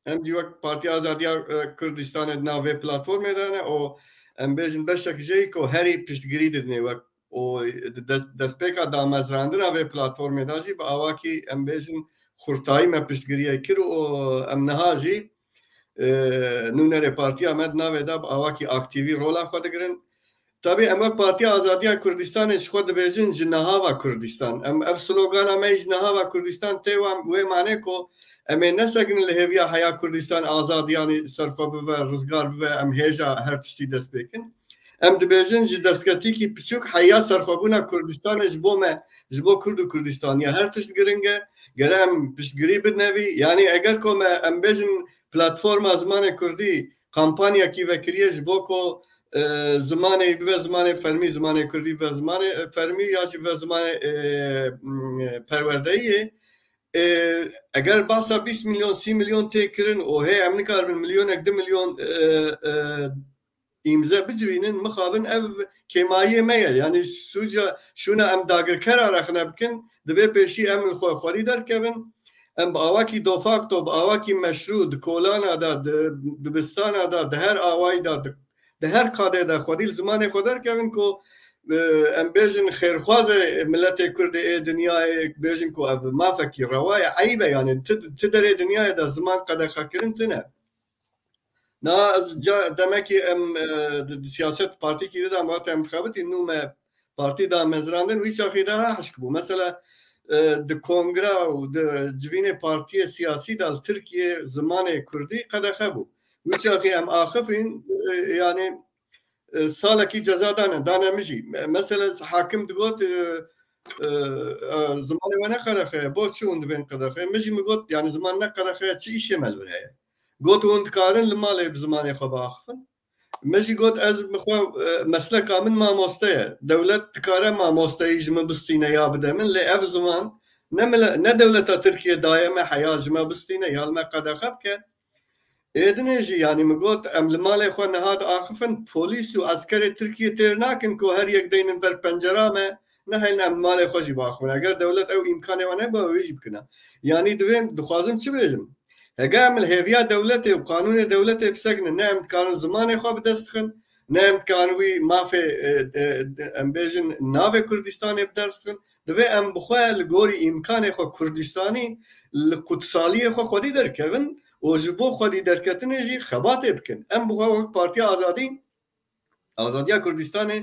Em jî wek Partiya Azadiya, e, Kurdistanê di nav vê platformê de ne û em bêjin beşek jê ku herî piştgirî didinê wek û di dest-, destpêka damezrandina vê platformê de jî bi awakî em bêjin xurtayî me piştgiriyê kir û em niha jî, e, nûnerê partiya me di navê de bi awakî aktîvî rola xwe digirin. Tabî em wek Partiya Azadiya Kurdistanê ji xwe dibêjin ji niha ve Kurdistan. Em ev slogana me ji niha ve Kurdistan tê wan wê manê ku em ê nesekinin li hêviya heya Kurdistan azad, yanî serxwe bibe, rizgar bibe, em hêja her tiştî dest pê kin. Em dibêjin ji destketîkî piçûk heya serxwebûna Kurdistanê ji bo me, ji bo Kurd û Kurdistaniya her tişt giring e. Gere em piştgirî bidine vî. Yanî eger ku me em bêjin platforma zimanê Kurdî kampanyakî vekiriye ji bo ku, e, zimanê bibe zimanê fermî, zimanê Kurdî bibe zimanê, e, fermî ya jî bibe zimanê, e, m, e, perwerdeyiyê. E, eger bahsa bîst milyon, sî milyon tê kirin û hê em nikaribin milyonek, du milyon, e, e, îmze bicivînin, mixabin ev kêmayiyê me ye. Yanî sûca şûna em dagirkera rexne bikin, divê pêşî em li xwe xwerî derkevin. Em bi awakî de facto, bi awakî meşrû, di kolana de, di dibistana de, di her awayî de, di, di her qadê de xwedî li zimanê xwe derkevin ku, e, em bêjin xêrxwazê miletê Kurdê ê dinyayê, bêjin ku ev mafekî rewa ye, eyb e, yanî ti, ti derê dinyayê de ziman qedexekirin tune. Na ez ca demekî em, e, di, di siyaset partîkî de de em hate em dixebitîn, nû me partî da mezrandin, wî çaxî de ha hişk bû. Mesela, e, di kongra û di civînê partiyê siyasî de li Tirkiyê zimanê kurdî qedexe bû. Wî çaxî em axifîn, e, yanî, e, salekî ceza dane, dane min jî. Me-, mesela hakim digot, e, e, e, zimanê we ne qedexe ye, bo çi hûn dibên qedexe? Min jî min got, yanî ziman ne qedexe ye, çi îşê me li vir heye? Got, hûn dikarin li malê bi zimanê xwe biaxifin? Min jî got, ez bi xwe, e, mesleka min mamoste ye. Dewlet dikare mamosteyî ji min bistîne ya bide min, lê ev ziman Ne mile-, ne dewleta Tirkiye daye me heya ji me bistîne ya li me qedexe bike. Êdinê jî, yanî min got, em li malê xwe niha diaxifin, polîs û eskerê Tirkiye têr nakin ku her yek deynin ber pencera me, nehêlin em li malê xwe jî biaxifin. Eger dewlet ew îmkanê wan hebe, wê jî bikine. Yanî divê, dixwazim çi bêjim? Hege em li hêviya dewletê û qanûnê dewletê bisekinin, ne em dikarin zimanê xwe bi dest bixin, ne em dikarin wî mafê, e, e, em bêjin navê Kurdistanê bi dest bixin. Divê em bi xwe li gorî îmkanê xwe Kurdistanî li qutsaliyê xwe xwedî derkevin û ji bo xwedî derketinê jî xebatê bikin. Em bi xwe wek Partiya Azadî, Azadiya Kurdistanê,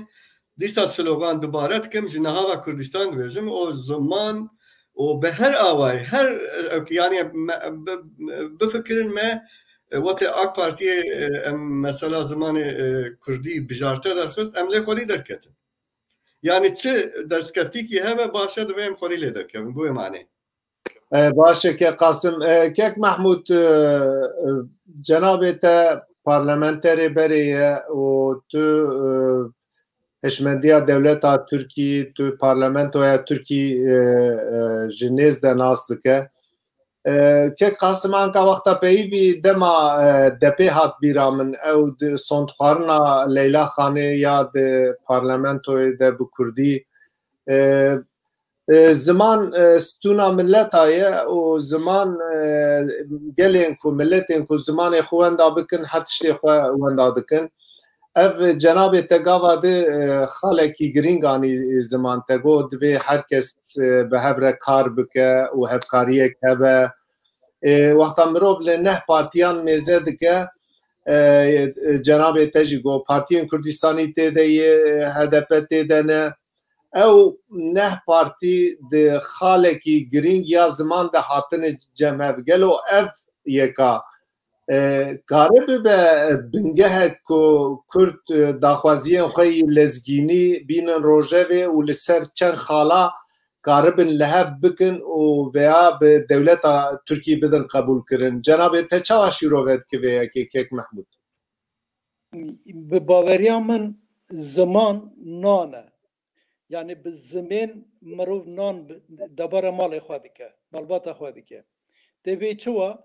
dîsa slogan dubare dikim, ji niha ve Kurdistan dibêjim, û ziman û bi her awayî, her, e, yanî me, bi, bifikirin me, e, wextê AK Partiyê, e, em mesela zimanê, e, Kurdî bijarte derxist, em lê xwedî derketin. Yanî çi destkeftîkî hebe baş e, divê em xwedî lê derkevin. Bi wê manê. E, baş e, kek Qasim. E, kek Mehmûd, e, e, cenabê te parlamenterê berê ye û tu, e, hişmendiya dewleta Tirkî, tu parlamentoya Tirkî, e, e, ji nêz de nas dike. E, kek Qasim, anka wexta peyivî dema, e, depê hat bîra min, ew di sondxwarina Leyla Xanê ya di parlamentoyê de bi kurdî, e, e, ziman, e, stûna mileta ye û ziman, e, gelên ku, miletên ku zimanê xwe wenda bikin, her tiştê xwe wenda dikin. Ev cenabê te gava di, e, xalekî girîng anî ziman. Te got divê her kes, e, bi hev re kar bike û hevkariyek hebe. E, wexta mirov li neh partiyan mêze dike, e, e, cenabê te jî got, partiyên Kurdistanî tê de ye, H D P tê de ne. Ew neh partî di xalekî girîng ya ziman de hatine cem hev. Gelo ev yeka, e, kare bibe bingehek ku Kurd, e, daxwaziyên xwe yî lezgînî bînin rojevê û li ser çend xala karibin li hev bikin û veya bi dewleta Tirkî bidin qebûlkirin? Cenabê te çawa şîrove dike vê yekê, kek Mehmûd? Bi baweriya min ziman nan e. Yanî bi zimên mirov nan bi, debara malê xwe dike, malbata xwe dike. Tê vê çi wa?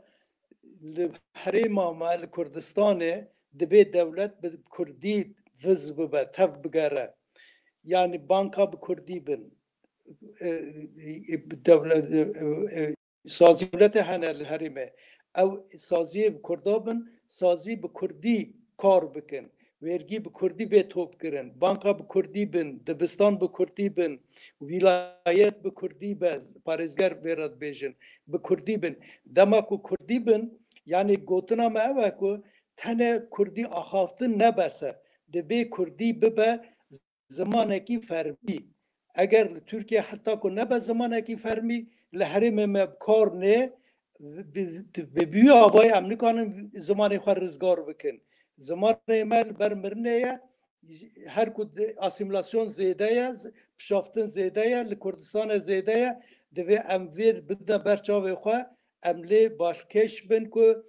Li herêma me, li Kurdistanê dibê dewlet bi kurdî viz bibe, tev bigere. Yanî banka bi kurdî bin. E, e, dewlet, e, e, sazî dewletê hene li herêmê. Ew saziyê bi kurda bin, sazî bi kurdî kar bikin. Vergî bi kurdî bê topkirin. Banka bi kurdî bin, dibistan bi kurdî bin, wîlayet bi kurdî be, parêzger vê re dibêjin, bi kurdî bin. Dema ku kurdî bin, yanî gotina me ew e ku tenê kurdî axaftin ne bes e. Dibê kurdî bibe zimanekî fermî. Eger li Tirkiye heta ku nebe zimanekî fermî, li herêmê me bi kar nê, bi, bi, bi wî avayî em nikarin zimanê xwe rizgar bikin. Zimanê me li ber mirinê ye, her ku di-, asîmîlasyon zêde ye, z-, pişaftin zêde ye, li Kurdistanê zêde ye, divê em vê bidine ber çavê xwe, em lê balkêş bin ku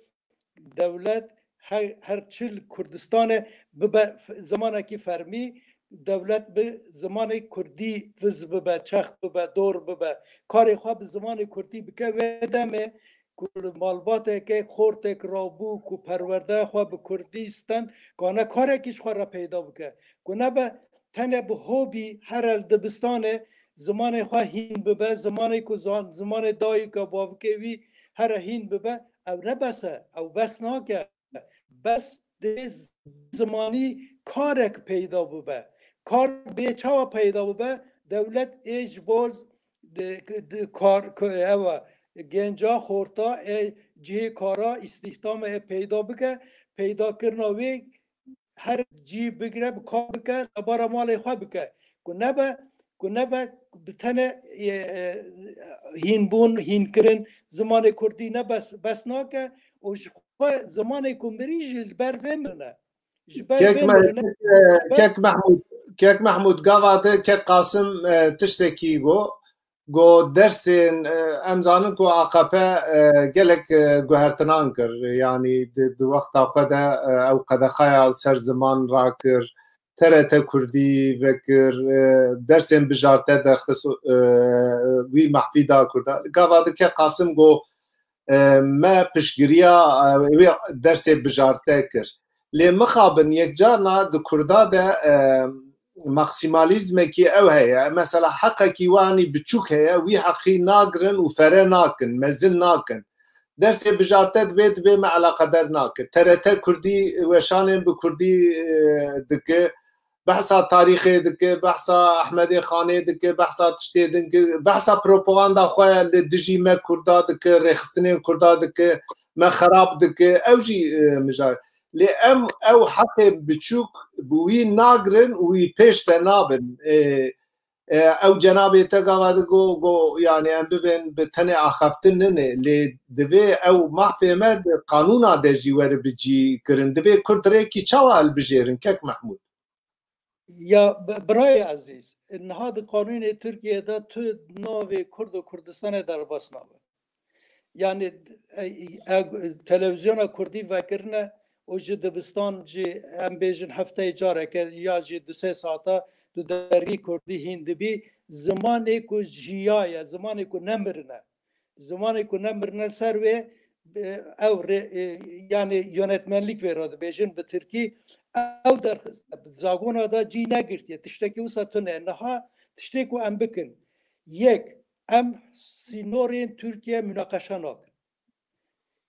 dewlet her, her çi li Kurdistanê bibe f-, zimanekî fermî, dewlet bi zimanê kurdî viz bibe, çex bibe, dor bibe. Karê xwe bi zimanê kurdî bike, wê demê ku li malbateke xortek rabû, ku perwerdeya xwe bi kurdî stend, kane karekî ji xwe re peyda bike. Ku nebe tenê bi hobî here li dibistanê zimanê xwe hîn bibe, zimanê ku zan-, zimanê dayika bavikê wî here hîn bibe, ew ne bes e, ew bes nake. Bes dê z-, zimanî karek peyda bibe. Kar bê çawa peyda bibe? Dewlet ê ji bo di, di kar, ku ew e, genca xorta ê cihê kara, îstihdamê ê peyda bike, peydakirina wê her cî bigire, bi kar bike, debara malê xwe bike. Ku nebe, ku nebe bi tenê, e, e, hînbûn, hînkirin, zimanê kurdî ne bes, bes nake û ji xwe zimanê ku mirî jî li ber vê mirine. Ji ber Kek vê Me-, mirine. Kek, e, Kek Mehmûd, Kek Mehmûd, gava te Kek Qasim, e, tiştekî got. Got dersên, e, em zanin ku A K P, e, gelek, e, guhertinan kir. Yanî di, di wexta xwe de, e, ew qedexeya ser ziman rakir. T R T Kurdî vekir, e, dersên bijarte derxist, e, wî mehfî da Kurda. Gava dike Qasim got, e, me piştgiriya, e, wê dersê bijarte kir. Lê mixabin yekcarna di Kurda de, e, maksimalizmekî ew heye. Mesela heqekî wanî biçûk heye, wî heqî nagirin û fere nakin, mezin nakin. Dersê bijarte divê, divê me eleqeder nake. T R T Kurdî weşanên bi Kurdî, e, dike. Behsa tarîxê dike, behsa Ehmedê Xanê dike, behsa tiştê din dike, behsa propaganda xwe li dijî me Kurda dike, rêxistinên Kurda dike, me xerab dike. Ew jî, e, mijar. Lê em ew heqê biçûk bi wî nagirin û wî pêş de nabin. E, e, ew cenabê te gava di go, go, yani em bibên bi tenê axaftin nine. Lê divê ew mahfê me di qanûna de jî were bi cî kirin. Divê Kurd rêkî çawa hilbijêrin, kek Mehmûd? Ya bi-, birayê ezîz, niha di qanûnê Tirkiyê de tu navê Kurd û Kurdistanê derbas nabe. Yani, e, e, televizyona Kurdî vekirine û ji dibistan jî em bêjin hefteyê careke ya jî du sê saeta tu dergî Kurdî hîn dibî, zimanê ku jiyaye, zimanê ku nemirine. Zimanê ku nemirine ser wê, e, ew rê-, e, yani yönetmenlik vê re dibêjin bi tirkî, ew derxiste. Zagona da cî negirtiye. Tiştekî wisa tune. Niha tiştê ku em bikin. Yek, em sînorên Tirkiye münaqeşe nakin.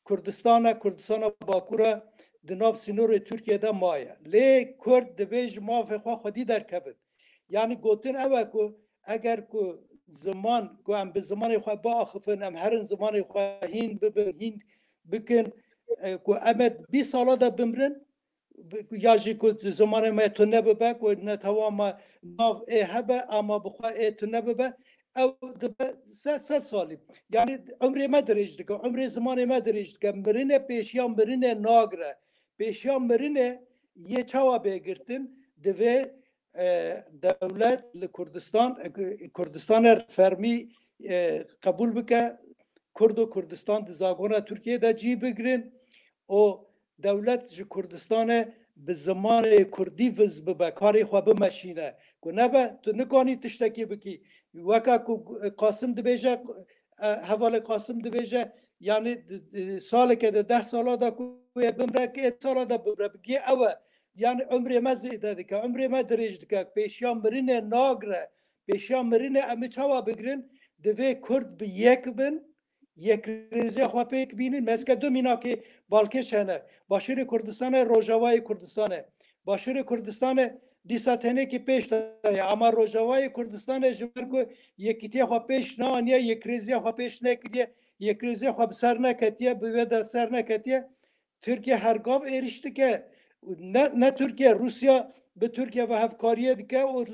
Kurdistan e, Kurdistana Bakur e, di nav sînorê Tirkiye de maye. Lê Kurd divê ji mafê xwe xwedî derkevin. Yani gotin ew e ku eger ku ziman, ku em bi zimanê xwe biaxifin, em herin zimanê xwe hîn bibin, hîn bikin, e, ku em ê bîst sala de bimrin, bi-, ya jî ku zimanê me tune bibe, ku netewa me nav ê hebe, ama bi xwe ê tune bibe, ew dibe sed, sed salî. Yani umrê me dirêj dike, umrê zimanê me dirêj dike. Mirinê pêşiya mirinê nagire. Pêşiya mirinê yê çawa bê girtin? Divê, e, dewlet li Kurdistan, e, Kurdistana fermî, e, qebûl bike. Kurd û Kurdistan di zagona Tirkiyê de cî bigirin. O dewlet ji Kurdistanê bi zimanê Kurdî viz bibe, karê xwe bimeşîne. Ku nebe, tu nikanî tiştekî bikî. Weka ku Qasim dibêje, e, hevalê Qasim dibêje, yani di, di, saleke de deh sala da ku yê bimre, ê sala da bimre, bigê ew e. Yani umrê me zêde dike, umrê me dirêj dike, pêşiya mirinê nagire, pêşiya mirinê em ê çawa bigirin? Divê Kurd bi yek bin, yekrêziya xwe pêk bînin. Mezke du mînakê balkêş hene. Başûrê Kurdistanê, Rojavayê Kurdistanê. Başûrê Kurdistanê dîsa tenekî pêş de ye. Ama Rojavayê Kurdistanê ji ber ku yekîtiya xwe pêş neaniye, yekrêziya xwe pêş nekiriye, yekrêziya xwe bi ser neketiye, bi wê de ser neketiye. Tirkiye her gav êrîş dike. Ne, ne Tirkiye, Rûsya bi Tirkiye ve hevkariyê dike û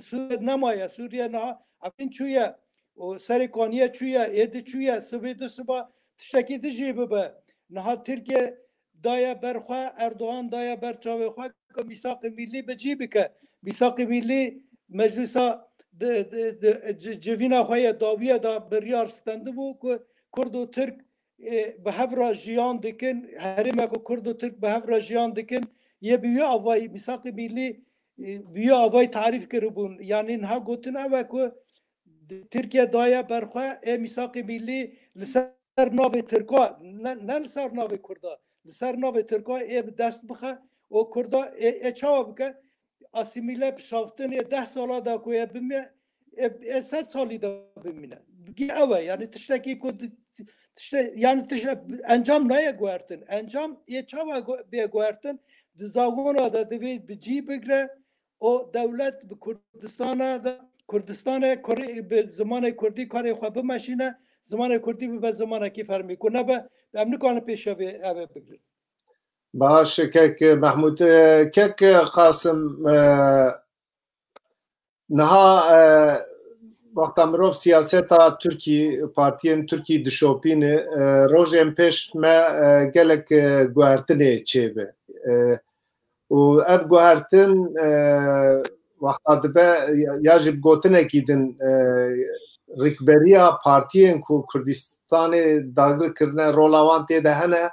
Sûriye nemaye. Sûriye niha Efrîn çûye û serê kaniye çûye, êdî çûye, sibê du siba tiştekî dijî bibe. Niha Tirkiye daye ber xwe, Erdogan daye ber çavê xwe ku mîsaqê mîlî bi cî bike. Mîsaqê mîlî meclisa di, di, di, ci-, civîna xwe ye dawiye da biryar stendibû ku Kurd û Tirk, e, bi hev re jiyan dikin, herêmeke Kurd û Tirk bi hev re jiyan dikin, yê bi wî avayî, mîsaqê mîlî, e, bi wî avayî tarîf kiribûn. Yanî niha gotin ew e ku di-, Tirkiye daye ber xwe, ê mîsaqê mîlî li ser navê Tirka, ne, ne li ser navê Kurda, li ser navê Tirka ê bi dest bixe û Kurda ê, ê çawa bike? Asîmîle, pişaftin ê deh sala da ku ê bimîne, ê, ê sed salî da bimîne. Bigî ew e, yani tiştekî ku di-, tişte-, yani tişte-, encam nayê guhertin. Encam ê çawa gu-, bê guhertin? Di zagona de divê bi cî bigre û dewlet bi Kurdistana de, Kurdistanê Kurê-, bi zimanê Kurdî karê xwe bimeşîne, zimanê Kurdî bibe zimanekî fermî. Ku nebe, em nikarin pêşevê ev ê bigrin. Baş, kek Mehmûd. E, kek Qasim, e, niha, e, wexta mirov siyaseta Tirkî, partiyên Tirkî dişopîne, e, rojên pêş me, e, gelek, e, guhertinê çêbe. E, û ev guhertin, e, wexta dibe ya, ya jî bi gotinekî din, e, rikberiya partiyên ku Kurdistanê dagir kirine, rola wan tê de hene,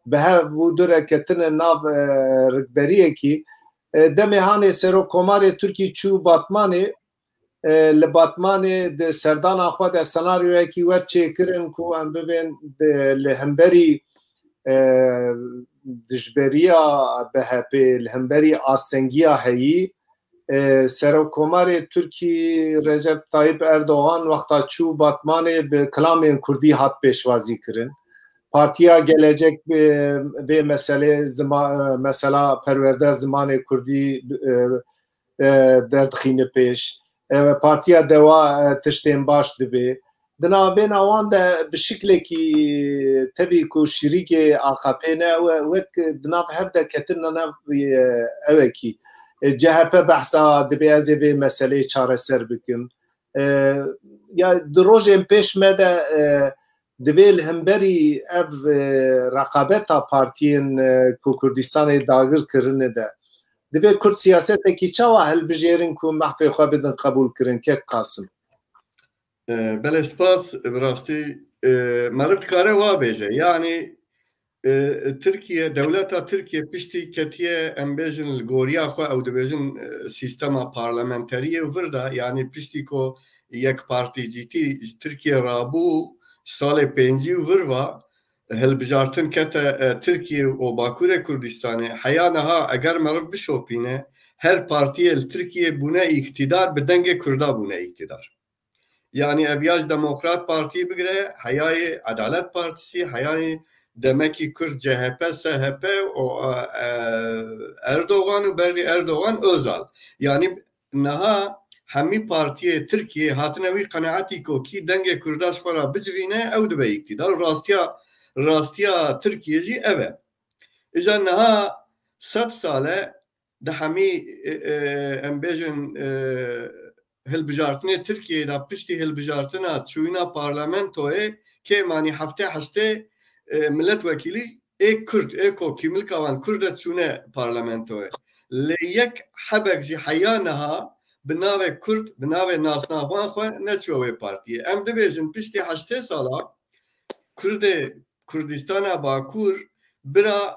bi hev û du re ketine nav, e, rikberiyekî, E, demê hanê Serokkomarê Tirkî çû Batmanê, e, li Batmanê di serdana xwe de senaryoyekî wer çêkirin ku em bibên di, li hemberî, e, dijberiya B H P, li hemberî astengiya heyî, e, Serokkomarê Tirkî Recep Tayyip Erdogan wexta çû Batmanê bi kilamên kurdî hat pêşwazî kirin. Partiya Gelecek, e, vê meselê zima-, mesela perwerde zimanê kurdî, e, e, derdixîne pêş. E, Partiya Dewa, e, tiştên baş dibê. Di navbêna wan de bi şiklekî tevî ku şirîkê A K P ne, we-, wek di nav hev de ketin nav, e, ewekî. E, C H P behsa dibê ez ê vê meseleyê çareser bikim. E, ya di rojên pêş me de, e, divê li hemberî ev, e, reqabeta partiyên, e, ku Kurdistanê dagir kirine de, divê Kurd siyasetekî çawa hilbijêrin ku mehfê xwe bidin qebûlkirin, kek Qasim? E, belê, spas. Bi rastî, e, meriv dikare wa bêje. Yanî, e, Tirkiye, dewleta Tirkiye piştî ketiye, em bêjin, li goriya xwe, ew dibêjin, e, sîstema parlamenteriyê û vir de, yanî piştî ku yekpartîcîtî ji Tirkiye rabû, ji salê pêncî û vir ve hilbijartin kete, e, Tirkiye û Bakurê Kurdistanê. Heya niha eger meriv bişopîne, her partiyê li Tirkiye bûne îktidar, bi dengê Kurda bûne îktidar. Yanî ev ya ji Demokrat Partî bigire, heyayê Edalet Partisi, heyayê demekî Kurd C H P, S H P û, e, Erdogan û berî Erdogan Özal. Yanî niha hemî partiyê Tirkiyê hatine wî qenaetî ku kî dengê Kurda ji xwe re bicivîne, ew dibe îktidar. Rastiya, rastiya Tirkiyê jî ev e. Îja niha sed sal e di hemî, e, e, em bêjin, e, hilbijartinê Tirkiyeyê de piştî hilbijartina çûyîna parlamentoyê kêm anî heftê heştê, e, miletwekîlî ê Kurd, ê ku kîmilka wan Kurd e, çûne parlamentoyê. Lê yek hebek jî heya niha bi navê Kurd, bi navê nasnaxan xwe neçûye wê partiyê. Em dibêjin piştî heştê sala Kurdê Kurdistana Bakur bira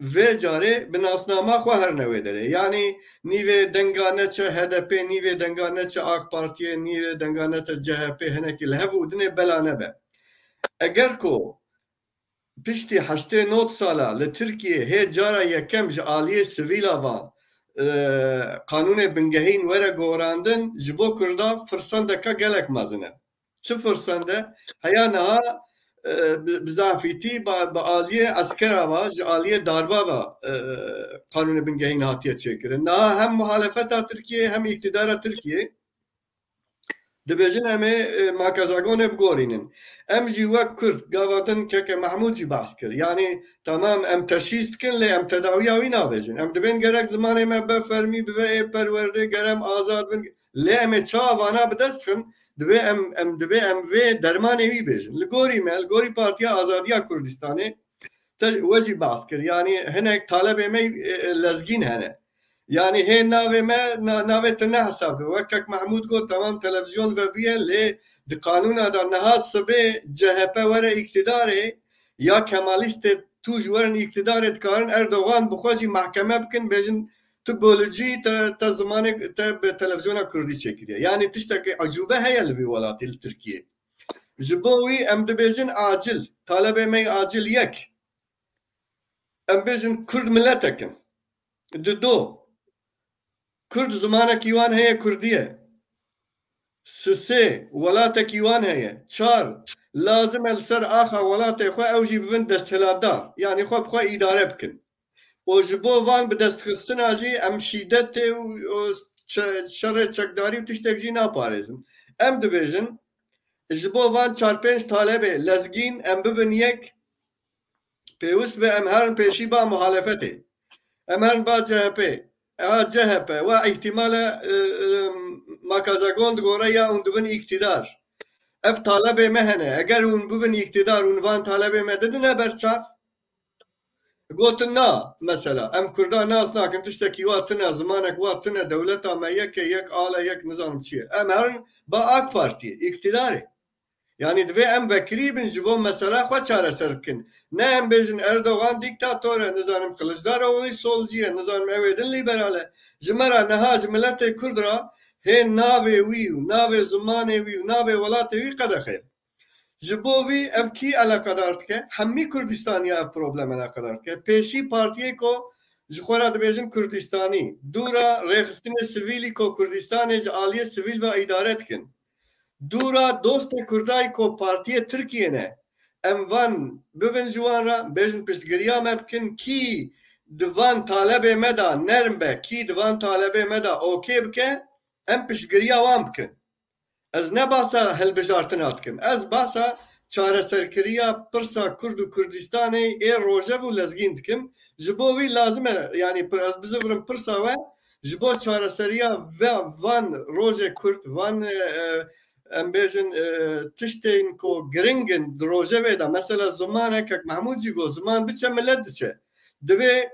vê carê bi nasnama xwe herine wê derê. Yanî nîvê denga neçe H D P, nîvê denga neçe AK Partiyê, nîvê denga neçe C H P, hinekî li hev û dinê bela nebe. Eger ku piştî heştê nod sala li Tirkiyê hê cara yekem ji aliyê sivîla ve, e, qanûnê bingehîn were gorandin, ji bo Kurda firsendeke gelek mezin e. Çi firsend e? Heya niha, e, bi, bi zafîtî ba-, bi aliyê eskera ve, ji aliyê darba ve, e, qanûnê bingehîn hatiye çêkirin. Niha hem muhalefeta Tirkiyê hem îktidara Tirkiyê dibêjin em ê, e, makezagonê bigorînin. Em jî wek Kurd, gava din keke Mehmûd jî behs kir. Yanî temam em teşhîs dikin, lê em tedawiya wî nabêjin. Em dibên gerek zimanê me be fermî, bibe ê perwerdê, ger em azad bin. Lê em ê çawa vana bi dest xin? Divê em, em, divê em vê dermanê wî bêjin. Li gorî me, li gorî Partiya Azadiya Kurdistanê, te, we jî behs kir. Yanî hinek talebê me, e, e, lezgîn hene. Yanî hê navê me, na-, navê te nehesab dibe. Wek kek Mehmûd got, temam televizyon vebûye, lê di qanûna de niha sibê C H P were îktidarê, ya Kemalîstê tûj werin îktidarê, dikarin Erdogan bi xwe jî mehkeme bikin, bêjin tu bolcî, te, te zimanê te bi televizyona kurdî çêkiriye. Yanî tiştekî ecûbe heye li vî welatî, li Tirkiyê. Ji bo wî em dibêjin acil, talebê me yê acil yek. Em bêjin Kurd miletek in. Di do, Kurd zimanekî wan heye, Kurdî ye. Sisê, welatekî wan heye. Çar, lazim e li ser axa welatê xwe ew jî bibin desthilatdar. Yanî xwe bi xwe îdare bikin. Û ji bo van bi destxistina jî em şîdetê û, û çe-, şerê çekdarî û tiştek jî naparêzin. Em dibêjin, ji bo van çar pênc talebê lezgîn em bibin yek, pêwist be em herin pêşî ba muhalefetê. Em herin ba C H P. Eha C H P, we îhtimal e, e, e, makezagon digore ya hûn dibin îktidar. Ev talebê me hene. Eger hûn bibin îktidar, hûn van talebê me didine ber çav? Gotin na, mesela, em Kurda nas nakin, tiştekî wa tine, zimanek wa tine, dewleta me yek e, yek al e, yek nizanim çi ye. Em herin ba AK Partiyê, îktidarê. Yanî divê em vekirî bin ji bo mesela xwe çareser bikin. Ne em bêjin Erdogan dîktator e, nizanim Kiliçdaroglu solcî ye, nizanim ew ê din lîberal e. Ji me re niha ji miletê Kurd re hê navê wî û navê zimanê wî û navê welatê wî qedexe ye. Ji bo vî ev kî eleqedar dike? Hemî Kurdistaniya ev problem eleqedar dike. Pêşî partiyê ku ji xwe re dibêjin Kurdistanî, dûra rêxistinê sivîlî ku Kurdistanê ji aliyê sivîl ve îdare dikin. Dûra dostê Kurdayî ku partiyê Tirkiyê ne. Em van bibin ji wan re, bêjin piştgiriya me bikin, kî di van talebê me de nerm be, kî di van talebê me de okê bike, em piştgiriya wan bikin. Ez ne basa hilbijartina dikim. Ez basa çareserkiriya pirsa Kurd û Kurdistanê ê Rojev û Lezgîn dikim. Ji bo vî lazim e, yanî pir-, ez bizivirim pirsa we, ji bo çareseriya ve-, van rojê Kurd, van, e, e, em bêjin, e, tiştên ku giring in di rojevê de, mesela ziman e, Kek Mehmûd jî got, ziman biçe, milet diçe. Divê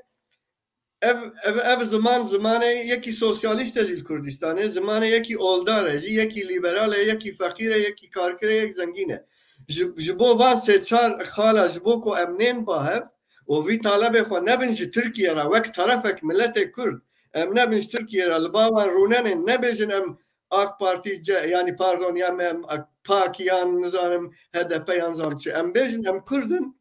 ev, ev, ev ziman, zimanê yekî sosyalîst e jî li Kurdistanê, zimanê yekî oldar e, jî yekî lîberal e, yekî feqîr e, yekî karker e, yek zengîn e. Ji, ji bo van sê çar xala, ji bo ku em nên ba hev û vî talebê xwe nebin ji Tirkiye re, wek terefek miletê Kurd, em nebin ji Tirkiye re, li ba wan rûnenên, nebêjin em AK Partî, ce-, yanî pardon, ya me em AK, PAK yan nizanim HDP yan zam çi. Em bêjin em Kurd in,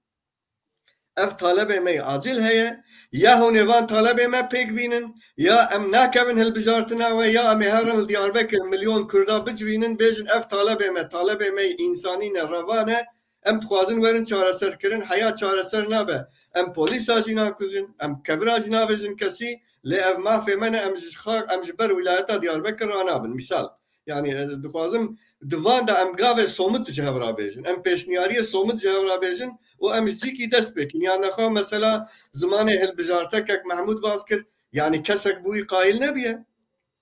ev talebê me yê acil heye, ya hûn ê van talebê me pêk bînin, ya em nakevin hilbijartina we, ya em ê herin li Diyarbekir milyon Kurda bicivînin, bêjin ev talebê me, talebê me yê însanî ne, revan e, em dixwazin werin çareserkirin, heya çareser nabe. Em polîsa jî nakujin, em kevira jî navêjin kesî, lê ev mafê me ne, em ji xa-, em ji ber wîlayeta Diyarbekir ranabin. Mîsal, yanî, e, dixwazim di van de em gavê somit ji hev re bêjin. Em pêşniyariyê somit ji hev re bêjin û em ji cîkî dest pê kin. Ya nexwe mesela zimanê hilbijarte Kek Mehmûd bas kir, yanî kesek bi wî qayîl nebiye.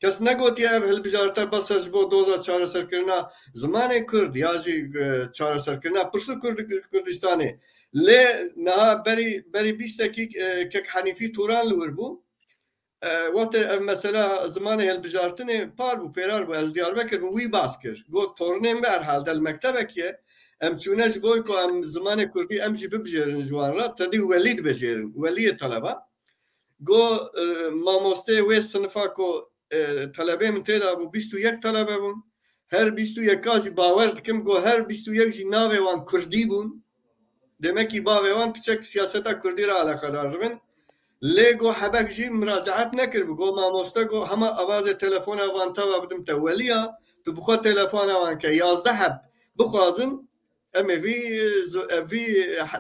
Kes negotiye ev hilbijarte bes e ji bo doza çareserkirina zimanê Kurd ya jî, e, çareserkirina pirsû Kurd-, Kurdistanê. Lê niha berî, berî bîst dekîk, e, Kek Henîfî Turan li wir bû. E, wextê ev mesela zimanê hilbijartinê par bû, pêrar bû, ez Diyarbekir bûm, wî bas kir. Got, tornê min herhalde li mektebekî ye. Em çûne ji bo ku em zimanê Kurdî em jî bibijêrin ji wan re, tedî welî dibijêrin, weliyê teleba. Got, e, mamosteyê wê sinifa ku, e, telebê min tê de bû, bîst û yek telebe bûn. Her bîst û yeka jî bawer dikim, got, her bîst û yek jî navê wan Kurdî bûn. Demekî bavê wan piçek siyaseta Kurdî re eleqedar dibin. Lê got, hebek jî muracaet nekiribû. Got, mamoste, got, hema avazê telefona wan teva bidim te weliya, tu bi xwe telefona wan ke, yazdeh heb bixwazin, em ê vî, ev vî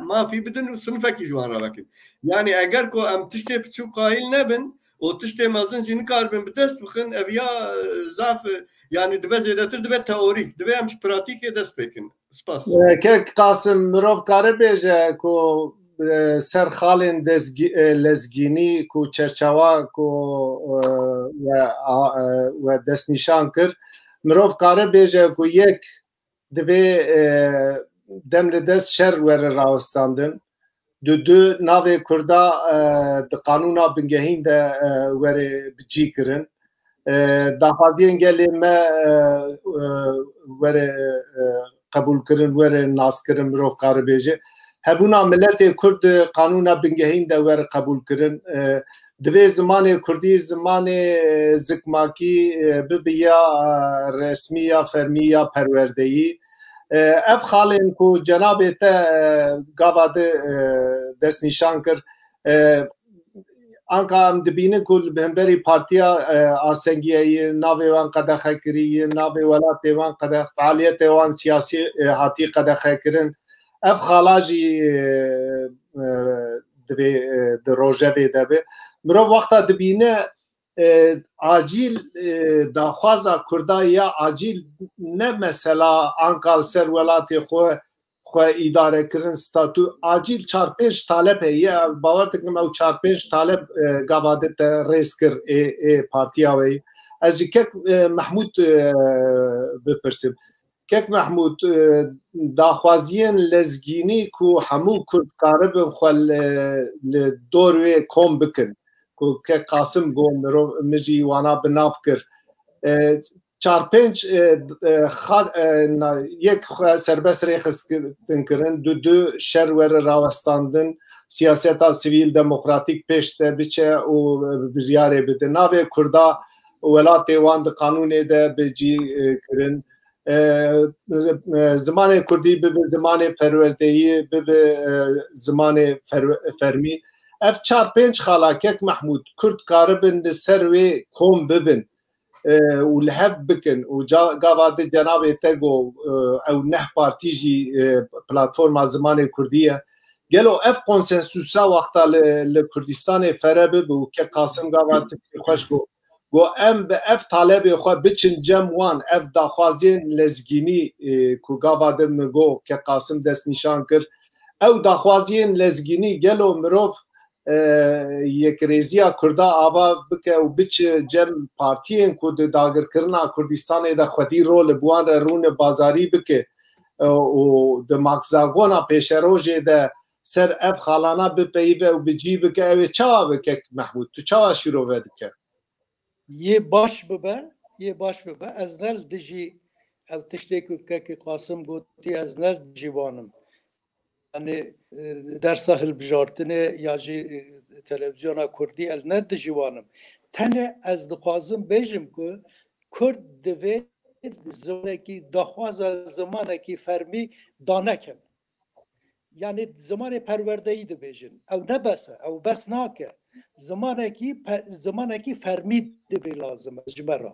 mafî bidin û sinifekî ji wan re vekin. Yanî eger ku em tiştê piçûk qayîl nebin û tiştê mezin jî nikaribin bi dest bixin, ev ya, e, zaf, e, yanî dibe zêdetir dibe teorîk, dibe em ji pratîkê dest pê kin. Spas. E, Kek Qasim, mirov kare bêje ku, e, ser xalên dezgi-, e, lezgînî ku çerçewa ku, e, we, a, e, we destnîşan kir, mirov kare bêje ku yek divê, e, dem li dest şer were rawestandin. Di du navê Kurda, e, di qanûna bingehîn de, e, were bicî kirin. E, daxwaziyên gelê me, e, e, were, e, qebûl kirin, were nas kirin, mirov kare bêje. Hebûna miletê Kurd di qanûna bingehîn de were qebûl kirin. E, divê zimanê Kurdî, zimanê, e, zikmakî, e, bibiya, e, resmî ya fermî ya perwerdeyî. E, ev xalên ku cenabê te, e, gava di, e, destnîşan kir, e, anka em dibînin ku li hemberî partiya, e, Asengiyeyî navê wan qedexe kirî, navê welatê wan qedex-, fealiyetê wan siyasî, e, hatî qedexe kirin. Ev xala jî, e, e, divê, e, di rojevê de be. Mirov wexta dibîne, e, acîl, e, daxwaza Kurda ya acîl ne mesela anka li ser welatê xwe, xwe îdare kirin, statû, acîl çar pênc talep heye. Bawer dikim ew çar pênc talep, e, gava de te rêz kir ê, ê partiya we yî. Ez ji Kek, e, Mehmûd, e, bipirsim. Kek Mehmûd, e, daxwaziyên lezgînî ku hemû Kurd karibin xwe li, li dor wê kom bikin, ku Kek Qasim got, mirov, min jî wana bi nav kir. E, çar pênc, e, e, xa-, e, na-, yek xwe serbest rêxistin kirin, du du şer were rawestandin, siyaseta sivîl demokratîk pêş de biçe û, e, biryarê bide. Navê Kurda welatê wan di qanûnê de bi cî, e, kirin. E, e, zimanê Kurdî bibe zimanê perwerdeyî, bibe, e, zimanê ferwe-, fermî. Ev çar pênc xala kek Mehmûd, Kurd karibin li ser wê kom bibin, e, û li hev bikin û ca-, gava di cenabê te got, e, ew neh partî jî, e, platforma zimanê Kurdî ye. Gelo ev konsensusa wexta li, li Kurdistanê fere bibe û kek Qasim gava tiştê xweş got, got, em bi ev talebê xwe biçin cem wan, ev daxwaziyên lezgînî, e, ku gava di min got, kek Qasim destnîşan kir, ew daxwaziyên lezgînî gelo mirov, e, yekrêziya Kurda ava bike û biçe cem partiyên ku di dagirkirina Kurdistanê de xwedî rol bi wan re rûne bazarî bike, e, û di makzagona pêşerojê de ser ev xalana bipeyive û bi cî bike, ew ê çawa bike kek Mehmûd? Tu çawa şîrove dike? Yê baş bibe, yê baş bibe. Ez ne li dijî ew tiştê ku kekî Qasim gotî, ez ne li dijî wan im. Yani, e, dersa hilbijartinê ya jî, e, televîzyona Kurdî, ez ne dijî wan im. Tenê ez dixwazim bêjim ku Kurd divê zimanekî, daxwaza zimanekî fermî danekevin. Yani zimanê perwerdeyî dibêjin. Ew ne bes e, ew bes nake. Zimanekî pe-, zimanekî fermî dibê lazim e ji me re.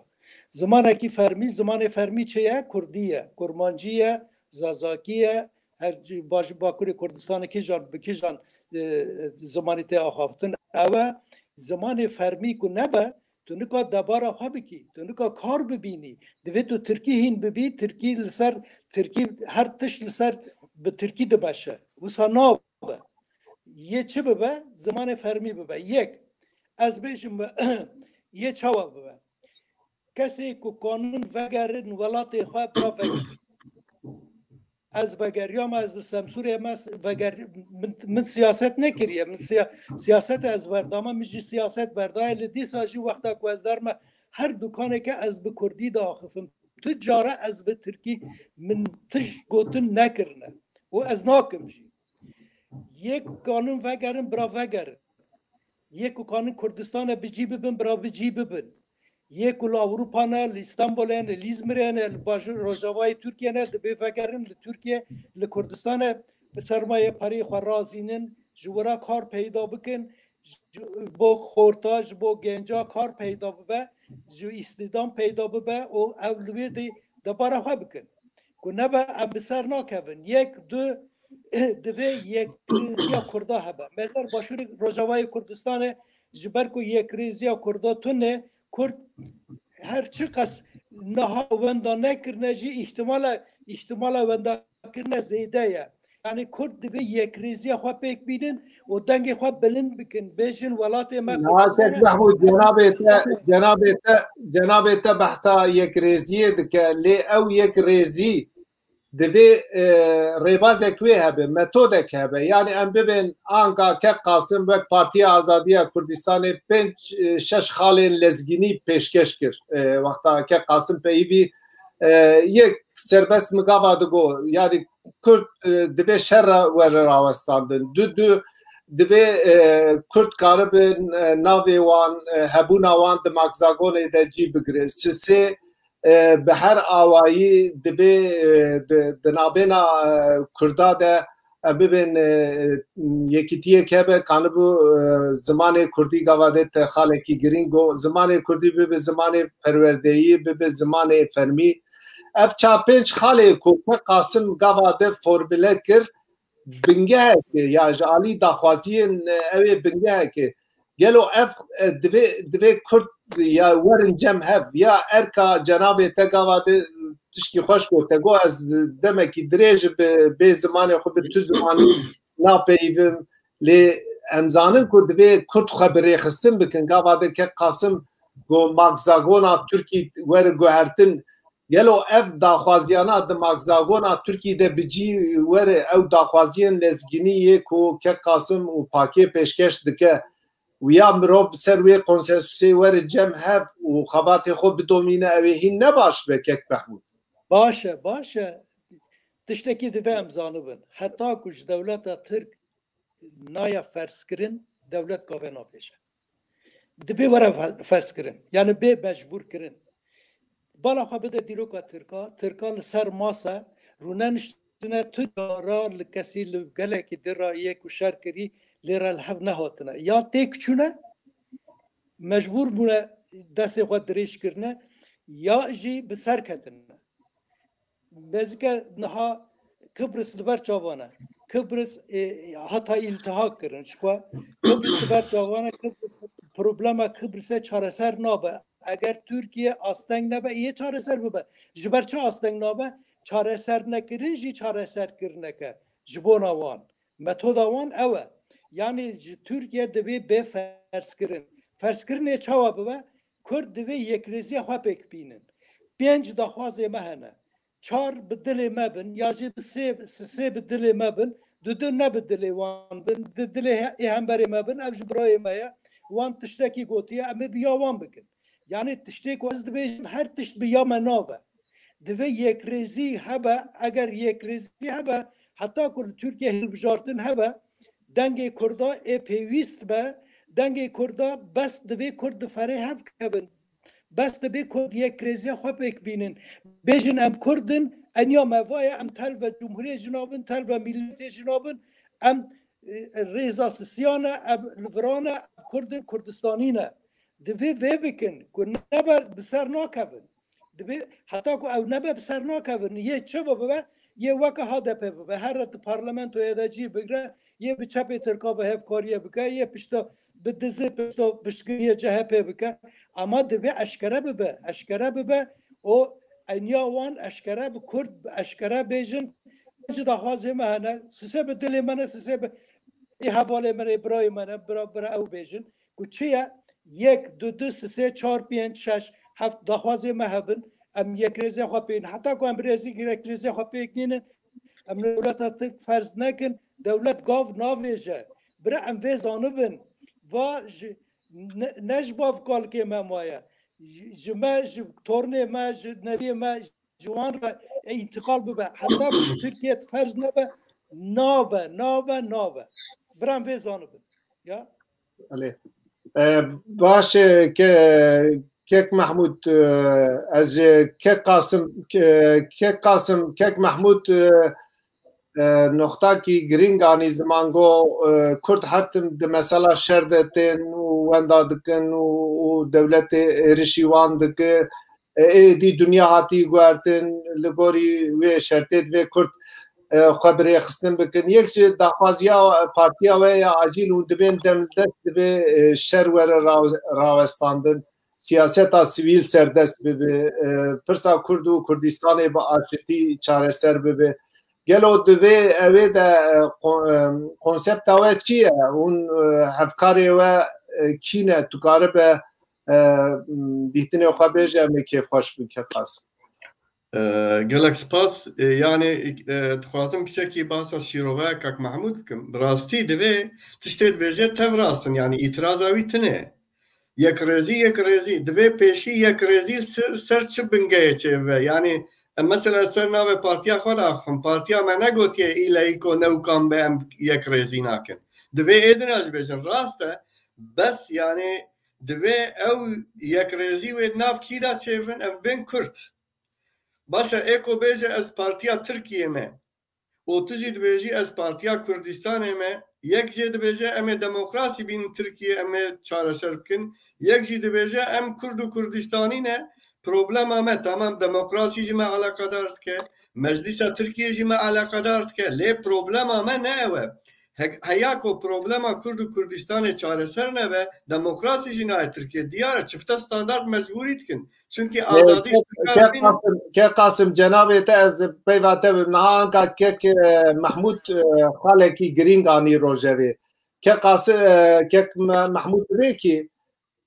Zimanekî fermî, zimanê fermî çi ye? Kurdî ye, kurmancî ye, zazakî ye, her ci-, baş-, Bakurê Kurdistanê kîjan, bi kîjan, e, e, zimanî tê axaftin. Ew e, zimanê fermî ku nebe, tu nika debara xwe bikî, tu nika kar bibînî. Divê tu tirkî hîn bibî, tirkî li ser, tirkî her tişt li ser bi tirkî dimeşe. Wisa nabe. Yê çi bibe? Zimanê fermî bibe. Yek, ez bêjim, yê çawa bibe? Kesê ku kanin vegerin welatê xwe, bira vegerin. Ez vegeriyame, ez li Semsûrê me s-, veger-, min, min siyaset nekiriye. Min siya-, siyaset ez berdame, min jî siyaset berdaye. Li dîsa jî wexta ku ez derme her dukaneke ez bi kurdî diaxifim. Tu cara ez bi tirkî min tij gotin nekirine. Û ez nakim jî. Yê ku kanin vegerin, bira vegerin. Yê ku kanin Kurdistanê bi cî bibin, bira bi cî bibin. Yê ku li Ewropa ne, li Îstanbulê ne, li Îzmirê ne, li bajûr rojavayê Tirkiye ne, dibê vegerin li Tirkiye, li Kurdistanê bi sermayepariyê xwe razînin, ji wira kar peyda bikin, ji bo xorta, ji bo genca kar peyda bibe, ji îstîdam peyda bibe û ew li wê de debara xwe bikin. Ku nebe em bi ser nakevin. Yek, du, divê yekrêziya Kurda hebe. Mezer Başûrê Rojavayê Kurdistanê ji ber ku yekrêziya Kurda tune, Kurd her çiqas niha wenda nekirine jî îhtimala, îhtimala wenda kirine zêde ye. Yani Kurd divê yekrêziya xwe pêk bînin û dengê xwe bilind bikin. Bêjin welatê me Niha Kurdistan Kek e. Mehmûd, cenabê te, cenabê te, cenabê te behsa yekrêziyê dike. Lê ew yekrêzî divê, e, rêbazek wê hebe, metodek hebe. Yani em bibên anka Kek Qasim wek Partiya Azadiya Kurdistanê pênc, e, şeş xalên lezgînî pêşkeş kir. E, wexta Kek Qasim peyivî, e, yek serbest migava digo, yani Kurd, e, divê şer re were rawestandin. Du, du, divê, e, Kurd karibin, e, navê wan, e, hebûna wan di makzagonê de cî bigire. Sisê, e, bi her awayî divê, e, di, di navbêna, e, Kurda de, e, bibên, e, yekîtiyek hebe, kanibû, e, zimanê Kurdî gava de te xalekî girîng o, zimanê Kurdî bibe zimanê perwerdeyî, bibe zimanê fermî. Ev çar pênc xalê ku Kek Qasim gava de formule kir, bingeheke ya ji alî daxwaziyên, e, ew ê bingeheke. Gelo ev, e, divê, divê Kurd ya werin cem hev, ya erka cenabê te gava de tişkî xweş got, te got ez demekî dirêj bi bê zimanê xwe bi tu zimanî napeyivim, lê em zanin ku divê Kurd xwe bi rêxistin bikin. Gava de Kek Qasim got makzagona Tirkî were guhertin. Gelo ev daxwaziyana di makzagona Tirkî de bi cî were, ew daxwaziyên lezgînî yê ku Kek Qasim û Pakê pêşkeş dike, Û ya mirov ser wê konsensusê were cem hev û xebatê xwe bidomîne, ew ê hîn ne baş be, kek Mehmûd? Baş e, baş e. Tiştekî divê em zanibin. Heta ku ji dewleta Tirk naya ferzkirin, dewlet gavê nabêje. Dibê were fe-, ferzkirin. Yani bê mecbûrkirin. Bala xwe bide dîroka Tirka. Tirka li ser masa rûne niştine tu cara li kesî li gelekî di re yê ku şer kirî lê re li hev nehatine. Ya têk çûne, mecbûr bûne destê xwe dirêj kirine, ya jî bi ser ketine. Bezike niha Kıbrıs li ber çavan e. Kıbrıs, e, heta îltihak kirin. Çikwa Kıbrıs li ber çavan e, Kıbrıs, problema Kıbrıs'e çareser nabe. Eger Türkiye asteng nebe, yê çareser bibe. Ji ber çi asteng nabe? Çareser nekirin jî çareser kirineke. Ji bona wan. Metoda wan ew e. Yani ji Türkiye divê bê ferzkirin. Ferzkirinê çawa bibe? Kurd divê yekrêziya xwe pêk bînin. Pênc daxwazê me hene. Çar bi dilê me bin, ya jî bi sê, sisê bi dilê me bin, du du ne bi dilê wan bin, di dilê he-, ê hemberê me bin, ev ji birayê me ye. Wan tiştekî gotiye, em ê bi ya wan bikin. Yani tiştê ku ez dibêjim, her tişt bi ya me nabe. Divê yekrêzî hebe, eger yekrêzî hebe, heta ku li Tirkiye hilbijartin hebe, dengê Kurda ê pêwîst be, dengê Kurda bes divê Kurd di ferê hev kevin. Bes divê Kurd yekrêziya xwe pêk bînin. Bêjin em Kurd in, enya me va ye, em telve cumhuriyê jina bin, telve miletê jina bin, em, e, rêza sisiya ne, em li viran e, em Kurd in, Kurdistanî ne. Divê vê bikin ku nebe bi ser nakevin. Divê heta ku ew nebe bi ser nakevin. Yê çi bibe? Yê weke H D P bibe. Here di parlamentoyê de cî bigre, yê bi çepê Tirka ve hevkariye bike, yê pişta bi dizê pişta piştgiriyê C H P bike. Ama divê eşkere bibe. Eşkere bibe. O enya wan eşkere bi Kurd, eşkere bêjin. Ji daxwazê me hene. Sise bi dilê me ne, sise bi ê hevalê me ne, birayê me ne, bira, bira ew bêjin. Ku çi ye? Yek, du, du, sisê, çar, pênc, şeş, heft daxwazê me hebin. Em yekrêzê xwe pêk, heta ku em birêzî yekrêzê xwe pêk nînin, em dewleta Tirk ferz nekin, dewlet gav navêje. Bira em vê zanibin. Va ji, ne, ne ji bav kalkê me maye. Ji, ji me, ji tornê me, ji neviyê me, ji wan re, e, întiqal bibe. Heta ku ji Tirkiye ferz nebe, nabe, nabe, nabe. Bira em vê zanibin. Ya. Belê. E, baş e, ke, kek Mehmûd, e, ez jê kek Qasim, ke, kek Qasim, kek Mehmûd, e, e, noxtakî girîng anî ziman go, e, Kurd her tim di mesela şer de tên û wenda dikin û, û dewletê êrişî wan dike. E, êdî dinya hatî guhertin, li gorî wê şertê divê Kurd, e, xwe birêxistin bikin. Yek ji daxwaziya partiya we ya acîl û dibên demdest divê, e, şer were ra-, rawestandin. Siyaseta sivîl serdest bibe. E, pirsa Kurd û Kurdistanê bi aşitî çareser bibe. Gelo divê evê de, e, ko-, e, konsepta we çi ye? Hûn, e, hevkarê we, e, kî ne? Tu karibe e, dîtinê xwe bêje, em ê kêfxweş bin, kek Qasim. E, gelek spas. E, yani, e, dixwazim piçekî bahsa şîrove kek Mehmûd bikim. Bi rastî divê tiştê dibêje tev rast in, yani îtiraza wî tune. Yekrêzî, yekrêzî. Divê pêşî yekrêzî ser, ser çi bingeyê çêbibe? Yani, em mesela ser navê partiya xwe de axifin. Partiya me negotiye îleyî ku newkan be em yekrêzî nakin. Divê êdina jî bêjin. Rast e, bes yani divê ew yekrêzî wê nav kî de çêbin, ev bên Kurd. Baş e, ê ku bêje ez partiya Tirkiyê me û tu jî dibêjî ez partiya Kurdistanê me, yek jê dibêje em ê demokrasî bînin Tirkiye, em ê çareser bikin, yek jî dibêje em Kurd û Kurdistanî ne, problema me, tamam, demokrasî jî me eleqedar dike, Meclisa Tirkiye jî me eleqedar dike, lê problema me ne ew e. He-, heya ku problema Kurd û Kurdistanê çareser nebe, demokrasî jî nayê Tirkiye. Diyar e, çifte standart mecbûrî dikin. Çunkî azadî ji Tirkan tînin. Kek Qasim, kek Qasim, cenabê te ez peyva te bim. Niha anka kek, e, Mehmûd, e, xalekî girîng anî rojevê. Kek Qasi-, e, kek Me-, Mehmûd Rêkî,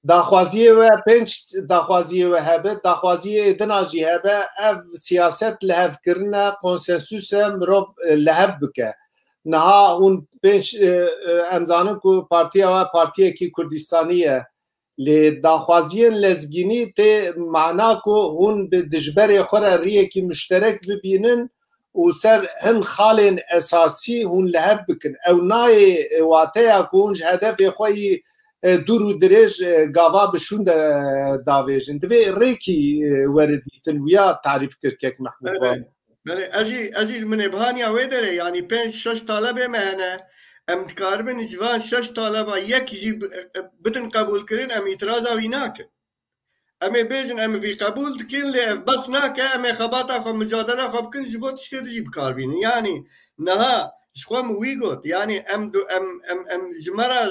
daxwaziyê we, pênc daxwaziyê we hebe, daxwaziyê êdina jî hebe, ev siyaset lihevkirine, konsensus e, mirov, e, lihev bike. Niha hûn pênc, e, e, em zanin ku partiya we partiyekî Kurdistanî ye. Lê daxwaziyên lezgînî tê mana ku hûn bi dijberê xwe re riyekî muşterek bibînin û ser hin xalên esasî hûn li hev bikin. Ew nayê, e, wateya ku hûn ji hedefê xwe yî, e, dûr û dirêj, e, gava bi şûn de, e, davêjin. Divê rêkî, e, were dîtin, wiya tarîf kir kek Mehmûd Belê, Bab. belê. Ez jî, ez jî min ê bihaniya wê derê, yanî pênc şeş talebê me hene. Em dikaribin ji van şeş taleba yek jî bi-, e, e, bidin qebûlkirin, em îtiraza wî nakin. Em ê bêjin, em vî qebûl dikin, lê ev bes nake, em ê xebata xwe, micadela xwe bikin, ji bo tiştê din jî bikar bînin. Yanî niha ji xwe min wî got, yanî em du-, em, em, em ji me re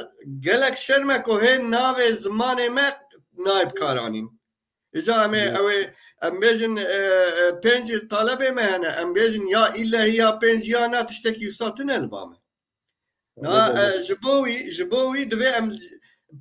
gelek şerm e ku hê navê zimanê me nayê bikaranîn. Îca em ê, Hı. ew ê, em bêjin, e, e, pênc talebê me hene, em bêjin ya îlehî ya pênc ya na tiştekî wisa tune li ba me. Na, Öyle e, ji bo wî, ji bo wî divê em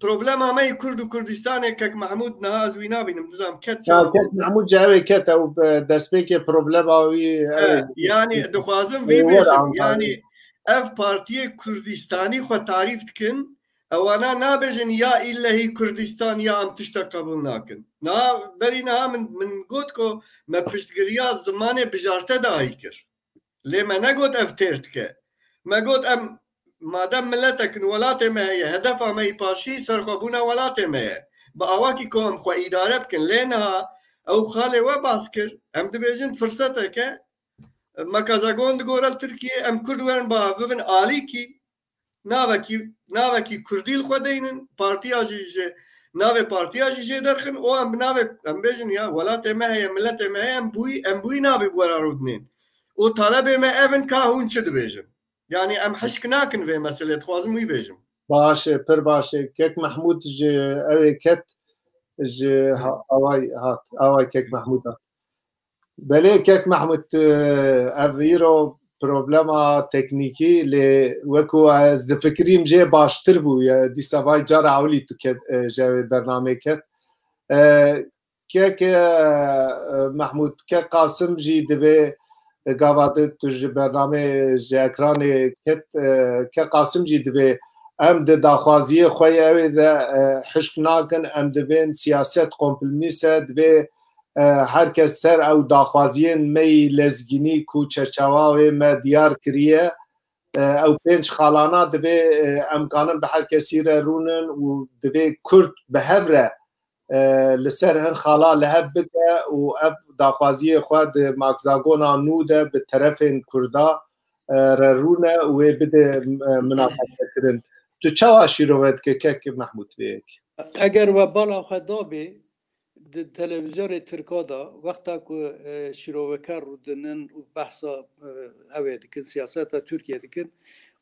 problema me yî Kurd û Kurdistanê kek Mehmûd niha ez wî nabînim, dizam ket Ya çawa kek bû. Mehmûd ji ew ê ket ew, e, destpêkê problema wî ew E, ê. yanî dixwazim vî Ê, were bêjim, Ankara'yê. yanî ev partiyê Kurdistanî xwe tarîf dikin, ewana nabêjin ya îlehî Kurdistan ya em tiştek qebûl nakin. Niha, berî niha min, min got ku me piştgiriya zimanê bijarte dahî kir. Lê me negot ev têr dike. Me got em madem miletek in, welatê me heye, hedefa me yî paşî serxwebûna welatê me ye. Bi awakî ku em xwe îdare bikin. Lê niha ew xalê we bas kir, em dibêjin firsetek e, me Kazagon digore li Tirkiyê, em Kurd werin ba bibin alîkî, navekî, navekî Kurdî li xwe deynin, partiya jî ji navê partiya jî jê derxin, û em bi navê, em bêjin ya, welatê me heye, miletê me heye, em bûyî, em bûyî navê bi we re rûdinên. Û talebê me ev in ka hûn çi dibêjin. Yanî em hişk nakin vê meselê, dixwazim wî bêjim. Baş e, pir baş e. Kek Mehmûd ji ew ê ket, ji ha-, away hat, away kek Mehmûd hat. Belê kek Mehmûd, e, ev îro problema teknîkî, lê wekû ez difikirîm jê baştir bû. Ya, dîsa vay cara ewilî tu ket, e, ji ew ê bernamê ket. E, Kek, e, Mehmûd, kek Qasim jî divê, e, gava di tu ji bernamê, ji ekranê ket, e, kek Qasim jî divê em di daxwaziyê xwe yê ew ê de, e, hişk nakin, em dibên siyaset komplmîs e, divê, e, her kes ser ew daxwaziyên me yî lezgînî ku çerçewa wê me diyar kiriye, e, ew pênc xalana divê, e, em kanin bi her kesî re rûnin û divê Kurd bi hev re, e, li ser hin xala li hev bike û ev daxwaziyê xwe di makzagona nû de bi terefên Kurda, e, re rûne û wê bide, e, minaqeşekirin. Tu çawa şîrove dike kek Mehmûd vê yekê? Eger we bala xwe dabê, di televîzyonê Tirka de, wexta ku, e, şîroveker rûdinin û behsa, e, ew ê dikin, siyaseta Tirkiye dikin,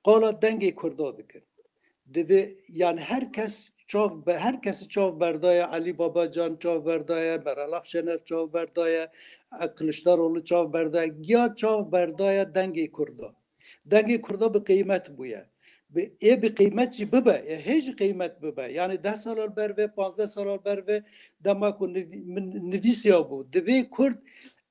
qala dengê Kurda dikin. Divê, yani her kes çav be-, her kesî çav berdaye, Elî Babacan çav berdaye, Meral Akşener çav berdaye, e, Kiliçdaroglu çav berdaye, giya çav berdaye dengê Kurda. Dengê Kurda bi qîmet bûye. Bi, ê bi qîmet jî bibe, ê hê jî qîmet bibe. Yani deh sala li ber ve, panzdeh sala li ber ve, dema ku nivî-, min nivîsiya bû. Divê Kurd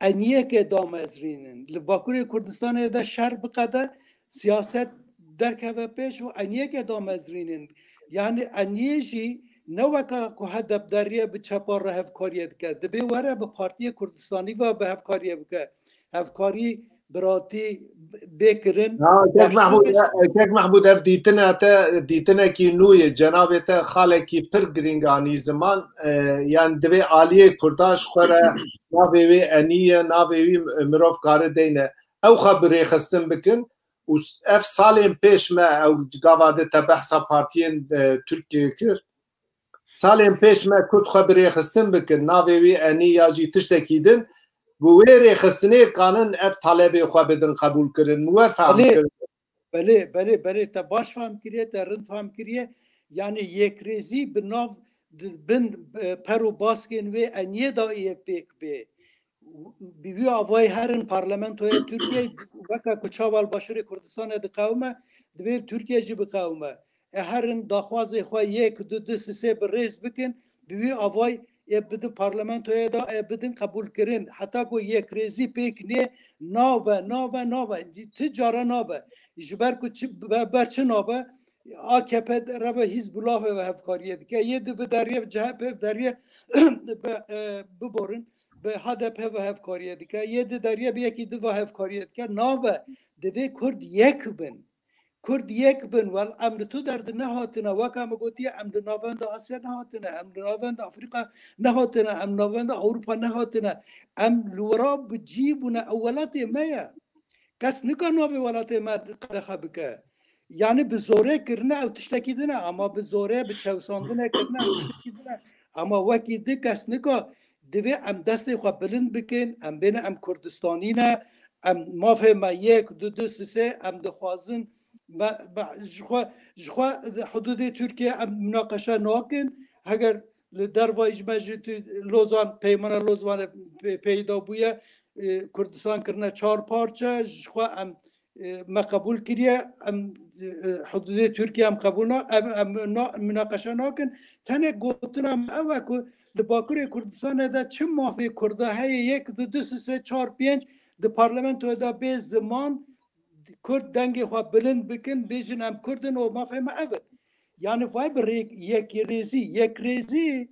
eniyeke damezrînin. Li Bakurê Kurdistanê de şer biqede, siyaset derkeve pêş û eniyeke damezrînin. Yani eniyê jî ne weka ku HDP deriye bi çepa re hevkariyê dike. Divê were bi Partiyê Kurdistanî ve bi hevkariyê bike. Hevkarî, biratî bê kirin. Ha, Kek Mehmûd, e, Kek Mehmûd, ev dîtine te, dîtinekî nû ye. Cenabê te xalekî pir girîng anî ziman. E, yani divê aliyê Kurdan ji xwe re navê wê enî ye, navê wî mirov kare deyne. Ew xwe bi rêxistin bikin û s-, ev salên pêş me, ew gava de te behsa partiyên, e, Tirkiyê kir. Salên pêş me Kurd xwe bi rêxistin bikin, navê wî enî ya jî tiştekî din, bi wê rêxistinê kanin ev talebê xwe bidin qebûlkirin. Min we fehm Belê, kir. belê, belê, belê, te baş fehm kiriye, te rind fehm kiriye. Yani yekrêzî bi nav, di bin, e, per û baskên wê eniyê de yê pêk bê. Bi wî avayî herin parlamentoya Tirkiyeyê weke ku çawa li Başûrê Kurdistanê diqewime, divê li Tirkiye jî biqewime. E, herin daxwazê xwe yek, du, du, sisê bi rêz bikin, bi wî avayî ê bidin parlamentoyê de, ê bidin qebûlkirin. Heta ku yekrêzî pêk nê, nabe, nabe, nabe. Ti cara nabe. Ji ber ku çi, be-, ber çi nabe? A K P de re bi Hizbullah ve hevkariyê dike. Yê di bi deriyê C H P, deriyê bi, e, biborin, bi H D P ve hevkariyê dike. Yê di deriyê bi yekî di ve hevkariyê dike. Nabe. Divê Kurd yek bin. Kurd yek bin. Wel, em li tu der di nehatine. Weka min gotiye, em li navenda Asya nehatine. Em li navenda Afrîka nehatine. Em navenda Ewropa nehatine. Em li wira bi cî bûne. Ew welatê me ye. Kes nika navê welatê me qedexe bike. Yani bi zorê kirine ew tiştekî din e, ama bi zorê, bi çewsandine kirine ew tiştekî din e. Ama wekî di kes nika, divê em destê xwe bilind bikin, em bêne em Kurdistanî ne, em mafê me yek, du, du, sisê, em dixwazin, me, me, ji xwe, ji xwe di hududê Tirkiye em münaqeşe nakin, heger li dervayî ji me ji tu-, Lozan, peymana Lozanê pê-, peyda bûye, e, Kurdistan kirine çar parçe, ji xwe em, e, me qebûl kiriye, em, e, hududê Tirkiye em qebûl na-, em, em na-, münaqeşe nakin. Tenê gotina me ew e ku li Bakurê Kurdistanê de çi mafê Kurda heye, yek, du, du, sê, sê, çar, pênc di parlamentoyê de bê ziman, Kurd dengê xwe bilind bikin, bêjin em Kurd in û mafê me ev in. Yani vay bi rêk-, yekrêzî, yekrêzî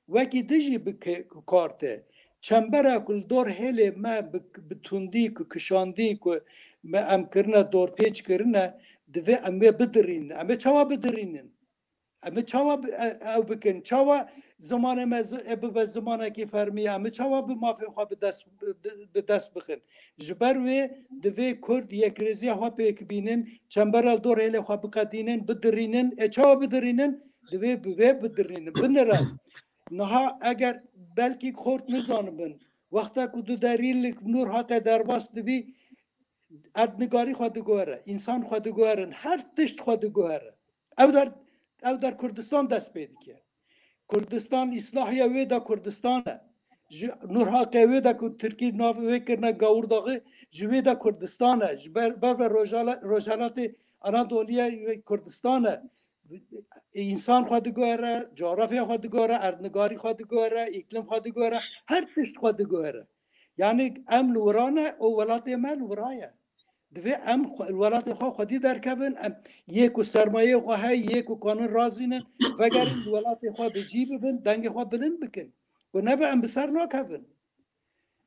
wekî dijî bi ke-, kar te. Çembera ku li dor hêlê me bi, bi tundî ku kişandî ku me em kirine, dorpêç kirine, divê em wê bidirînin. Em ê çawa bidirînin? Em ê çawa bi-, e-, ew bikin? Çawa zimanê me zi-, e bibe zimanekî fermî? Em ê çawa bi mafê xwe bi dest, bi, bi, bi dest bixin? Ji ber wê divê Kurd yekrêziya xwe pêk bînin, çembera li dor hêlê xwe biqedînin, bidirînin. E çawa bidirînin? Divê bi vê bidirînin, binire. Niha eger belkî xort nizanibin, wexta ku du derî li Nûr Haqê derbas dibî, erdnigarî xwe diguhere, însan xwe diguherin, her tişt xwe diguhere. Ew der, ew der Kurdistan dest pê dike. Kurdistan, îslahiya wê de Kurdistan e. Ji Nûr Haqê wê de ku Tirkî nav wê kirine Gawurdaxê, ji wê de Kurdistan e. Ji ber, ber ve Rojala-, Rojhelatê Anadoliye wê Kurdistan e. Însan xwe diguhere, coğrafya xwe diguhere, erdnigarî xwe diguhere, îklim xwe diguhere, her tişt xwe diguhere. Yani em li wira ne, o welatê me li wira ye. Divê em xwe, welatê xwe xwedî derkevin, em yê ku sermayê xwe heye, yê ku kanin razînin, vegerin li welatê xwe bi cî bibin, dengê xwe bilind bikin. Ku nebe em bi ser nakevin.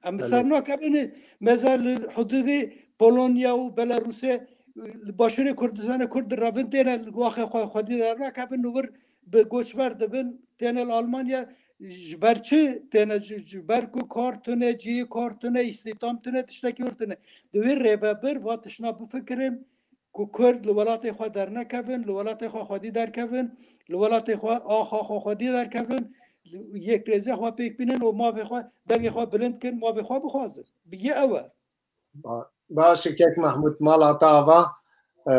Em bi ser nakevin, mesela li hududê Polonya û Belarusê, li başûrê Kurdistanê Kurd direvin, têne li waxê xwe xwedî dernakevin, li wir bi goçber dibin, têne li Almanya, ji ber çi têne? Ji, ji ber ku kar tune, cihê kar tune, îstîhdam tune, tiştekî wir tune. Divê rêvebir va tiştna bifikirin ku Kurd li welatê xwe dernekevin, li welatê xwe xwedî derkevin, li welatê xwe axa xwe xwedî derkevin, yekrêziya xwe pêk bînin û mafê xwe, dengê xwe bilind kin, mafê xwe bixwazin. Bi yê ew e. Ba-, baş e, kek Mehmûd, mal hate ava. E,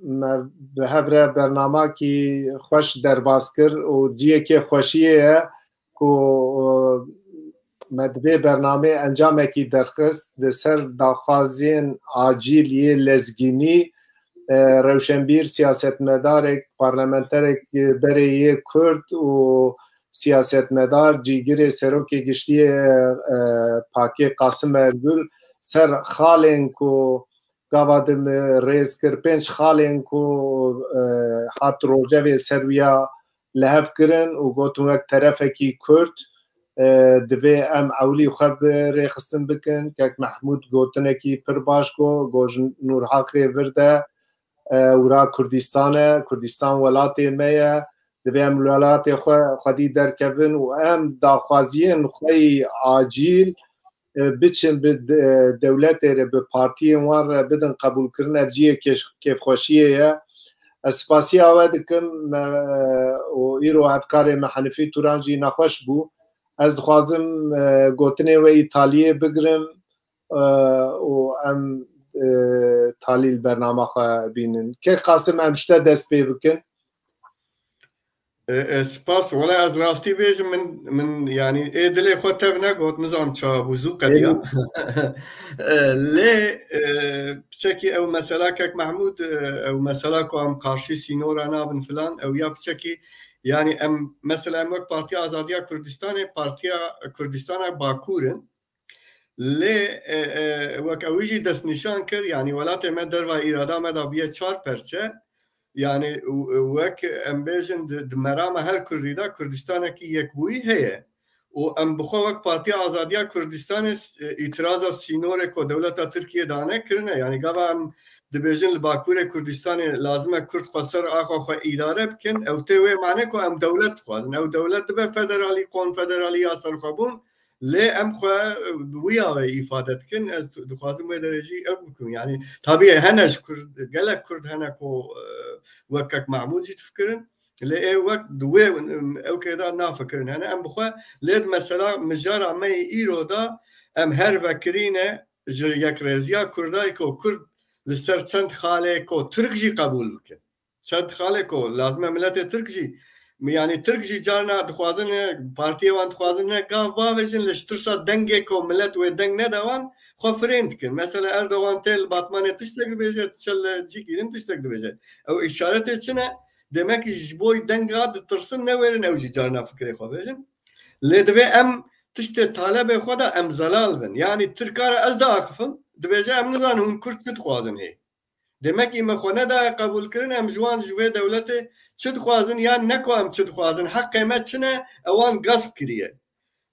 me bi hev re bernamakî xweş derbas kir û cihê kêfxweşiyê ye ku, e, me di vê bernameyê encamekî derxist di ser daxwazên acîl yê lezgînî, e, rewşenbîr, siyasetmedarek, parlamenterek berê yê Kurd û siyasetmedar, cîgirê Serokê Giştî yê, e, pakê Qasim Ergul ser xalên ku gava din rêz kir, pênc xalên ku, e, hat rojevê ser wiya li hev kirin û gotin wek terefekî Kurd, e, divê em ewilî xwe bi rêxistin bikin. Kek Mehmûd gotinekî pir baş got, got ji Nûrhaqê vir de, e, wira Kurdistan e, Kurdistan welatê me ye, divê em li welatê xwe xwedî derkevin û em daxwaziyên xwe yî acîl, e, biçin bi de-, dewletê re, bi partiyên wan re bidin qebûlkirin, ev cihê kêş-, kêfxweşiyê ye. Ez spasiya we dikim, me, û îro hevkarê me Henîfî Turan jî nexweş bû. Ez dixwazim, e, gotinê we yî taliyê bigirim, e, û em, e, talî li bernama xwe bînin. Kek Qasim, em ji te dest pê bikin. E, e, spas. Wele ez rastî bêjim, min, min, yani, ê dilê xwe tev negot, nizam çawa bû, zû qediya. E, lê, e, piçekî ew mesela kek Mehmûd, e, ew mesela ku em qarşî sînora nabin filan, ew ya piçekî Yani em, mesela em wek Partiya Azadiya Kurdistanê, Partiya Kurdistana Bakur in. Lê, e, e, wek ew jî destnîşan kir, yani welatê me derva îrada me de bûye çar perçe. Yani, û, e, wek em bêjin di, di merama her Kurdî de Kurdistanekî yekbûyî heye. Û em bi xwe wek Partiya Azadiya Kurdistanê s-, e, îtiraza sînorê ku dewleta Tirkiyê dane kirine. Yani gava em dibêjin li Bakurê Kurdistanê lazim e Kurd xweser axa xwe îdare bikin. Ew tê wê mane ku em dewlet dixwazin. Ew dewlet dibe federalî, konfederalî ya serxwebûn. Lê em xwe, e, bi wî awê îfade dikin. Ez dixwazim wê derê jî ew bikim. Yani tabî hene ji Kurd, gelek Kurd hene ku, e, wek kek Mahmûd jî difikirin. Lê ê wek di wê, em, ew kêda nafikirin hene. Em bi xwe lê di mesela mijara me yê îro de em her vekirîne ji yekrêziya Kurda ku Kurd li ser çend xalê ku Tirk jî qebûl bikin. Çend xalê ku lazim e miletê Tirk jî, yani Tirk jî carna dixwazin, e, partiyê wan dixwazin ne gav bavêjin, li ji tirsa dengê ku milet wê deng nede wan, xwe firên dikin. Mesela Erdogan tê li Batmanê tiştek dibêje, diçe li cîkî din tiştek dibêje. Ew îşaretê çi ne? Demek ki ji bo denga ditirsin, newêrin ew jî carna fikrê xwe bêjin. Lê divê em tiştê talebê xwe de em zelal bin. Yani Tirka re ez diaxifim, dibêje em nizanin hûn Kurd çi dixwazin hê. Demek ki me xwe nedaye qebûlkirin, em ji wan ji vê dewletê çi dixwazin yan ne ku em çi dixwazin, heqê me çi ne, ewan gasp kiriye.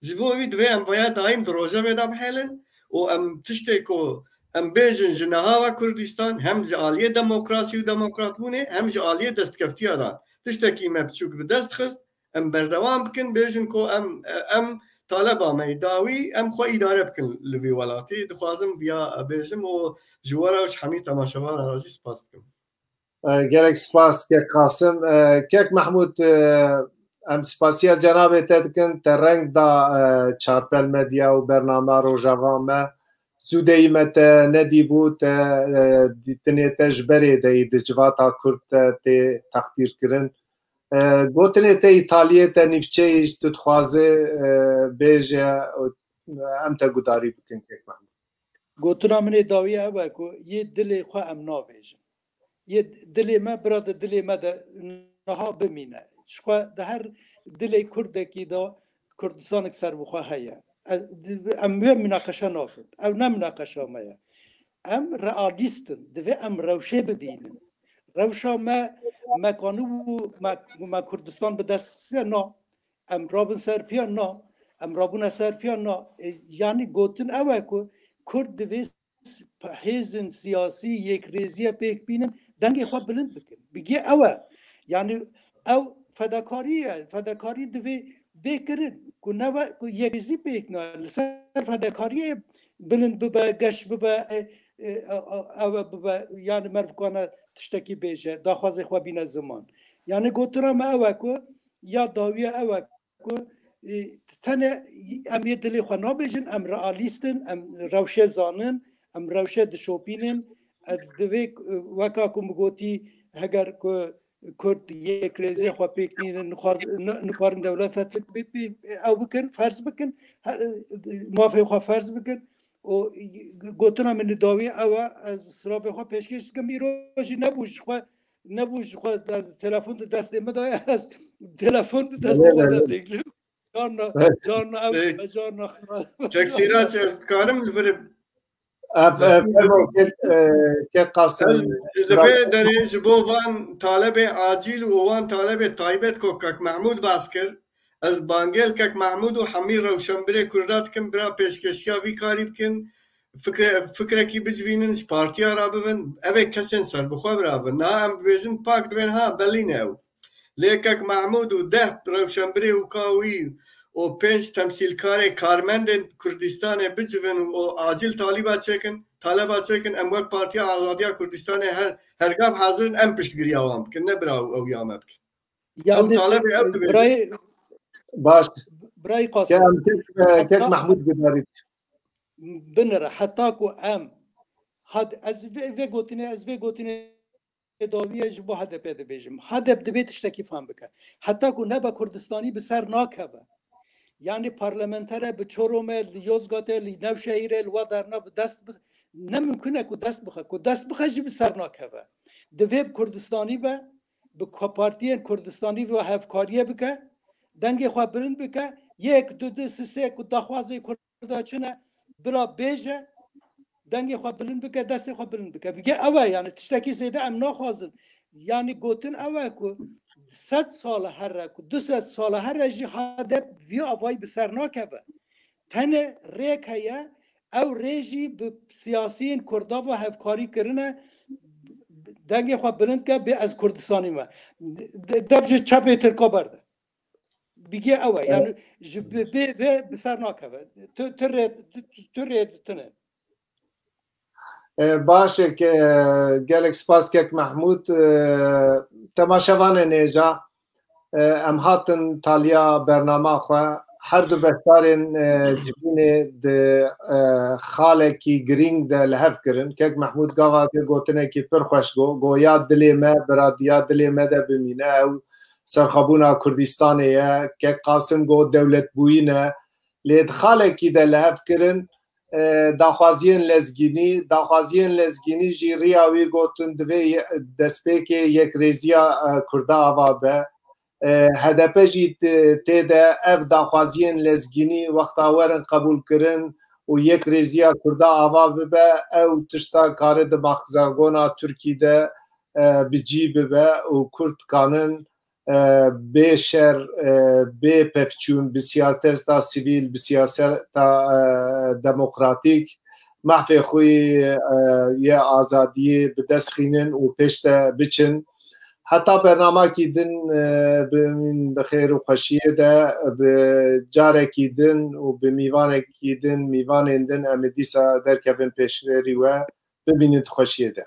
Ji bo vî divê em vaya daîm di rojevê de bihêlin û em tiştê ku em bêjin ji niha ve Kurdistan hem ji aliyê demokrasî û demokratbûnê hem ji aliyê destkeftiya de tiştekî me biçûk bi dest xist, em berdewam bikin, bêjin ku em, em taleba me yê dawî, em xwe îdare bikin li vî welatî. Dixwazim viya bêjim û ji we re û ji hemî temaşevanan re jî spas dikim. E, gelek spas kek Qasim. E, kek Mahmûd, e, em spasiya cenabê te dikin, te reng da, e, Çarpel Medya û bernama Rojava me. Zûdeyî me te nedîbû, te, e, dîtinê te ji berê de yî di civata Kurd de tê teqdîrkirin. E, gotinê te Îtaliyê te nîvçeyî ji tu dixwaze, e, bêje, em te gudarî bikin kek Mahmûd. Gotina min ê dawî ew e ku yê dilê xwe em nabêjin. Yê dilê me, bira di dilê me de niha bimîne. Ji xwe di her dilê Kurdekî de Kurdistanek serbixwe heye. Ez, em wê minaqeşe nakin. Ew ne minaqeşa me ye. Em realîst in. Divê em rewşê bibînin. Rewşa me, me kanibû me, me Kurdistan bi dest xistiye, na. Em rabin ser piya, na. Em rabûne ser piya, na. E, yanî gotin ew e ku Kurd divê s-, hêzên siyasî yekrêziye pêk bînin, dengê xwe bilind bikin. Bigê ew e. Yanî ew fedakarî ye. Fedakarî divê bê kirin. Ku nebe, ku yekrêzî pêk ne. Li ser fedakariyê bilind bibe, geş bibe, e, e, e, ew e bibe, yanî merv kane tiştekî bêje, daxwazê xwe bîne ziman. Yanî gotina me ew e ku ya dawiye ew e ku, e, tenê em yê dilê xwe nabêjin, em realîst in, em rewşe zanin, em rewşe dişopînin. E, divê, e, weka ku min gotî, heger ku Kurd yekrêziya xwe pêk nînin, nixwar-, ni-, nikarin dewleta Tirk bi-, bi-, ew bikin, ferz bikin, he, mafê xwe ferz bikin. Û gotina min li dawî ew e, ez silavê xwe pêşkêş dikim, îro jî nebû ji xwe, nebû ji xwe de, telefon di destê min de ye, ez telefon di destê Belê, me de belê. têklim. Carna, Evet. carna ew, Peki. carna xwe. Kek Sîraç, ez dikarim li vir Ev, ev, ev, kek, e, kek Qasim. Ez ji vê derê ji bo van talebê acîl û wan talebê taybet ku kek Mahmûd behs kir, ez bangê li kek Mahmûd û hemî rewşenbirê Kurda dikim, bira pêşkeşiya vî karî bikin, fikre-, fikrekî bicivînin, ji partiya re bibin, ev ê kesên serbixwe bira bin. Niha em dibêjin pak dibên ha, belî ne ew. Lê kek Mahmûd û deh rewşenbirê wika wî û pênc temsîlkarê karmendên Kurdistanê bicivin û acîl talîba çêkin, taleba çêkin, em wek Partiya Azadiya Kurdistanê her, her gav hazir in em piştgiriya wan bikin, ne bira ew ya me bikin. Ew Yani talebê ew dibêje. birayê, Baş. birayê Ke Qasim, em kek, e, kek heta Mahmûd gudarî. binire, heta ku em, had, ez vê, vê gotinê, ez vê gotinê dawî ye ji bo H D P dibêjim. H D P divê tiştekî fehm bike. Heta ku nebe Kurdistanî bi ser nakeve. Yani parlamentere bi Çoromê, li Yozgatê, li Nevşehîrê, li we derna bi dest bi, ne mimkun e ku dest bixe. Ku dest bixe jî bi ser nakeve. Divê bi Kurdistanî be, bi partiyên Kurdistanî ve hevkariyê bike, dengê xwe bilind bike, yek, du, du, sê, sê ku daxwazê Kurda çi ne, bila bêje, dengê xwe bilind bike, destê xwe bilind bike. Bige ew e, yani tiştekî zêde em naxwazin. Yani gotin ew e ku sed sal e here, ku du sed sal e here jî HDP vî avayî bi ser nakeve. Tenê rêk heye, ew rê jî bi siyasiyên Kurda ve hevkarî kirine, dengê xwe bilind ke bê ez Kurdistanî me. De-, dev ji çepê Tirka berde. Bigê ew e. Yani ji bi, bi, vê bi ser nakeve. Tu, tu rê, tu, tu rê ditine. E, baş e ke, gelek spas kek Mehmûd. E, temaşevanên hêja, e, em hatin taliya bernama xwe. Her du beşdarên, e, civînê di, e, xalekî girîng de li hev kirin. Kek Mehmûd gava de gotinekî pir xweş got. Got ya dilê me, bira ya dilê me de bimîne. Ew serxwebûna Kurdistanê ye. Kek Qasim got dewletbûyî ne. Lê di xalekî de li hev kirin, e, daxwaziyên lezgînî, daxwaziyên lezgînî jî riya wî gotin divê ye-, destpêkê yekrêziya, e, Kurda ava be. E, HDP jî t-, tê de ev daxwaziyên lezgînî wexta werin qebûlkirin û yekrêziya Kurda ava bibe, ew tişta kare di hexzagona Tirkî de, e, bi cî bibe û Kurd kanin, e, bê şer, e, bê pevçûn, bi siyaseta sivîl, bi siyaseta, e, demokratîk, mafê xwe, e, yê azadiyê bi dest xînin û pêş de biçin. Heta bernamakî din, e, bimîn bi xêr û xweşiyê de, bi carekî din û bi mîvanekî din, mîvanên din em ê dîsa derkevin pêşberî we. Bimînin di xweşiyê de.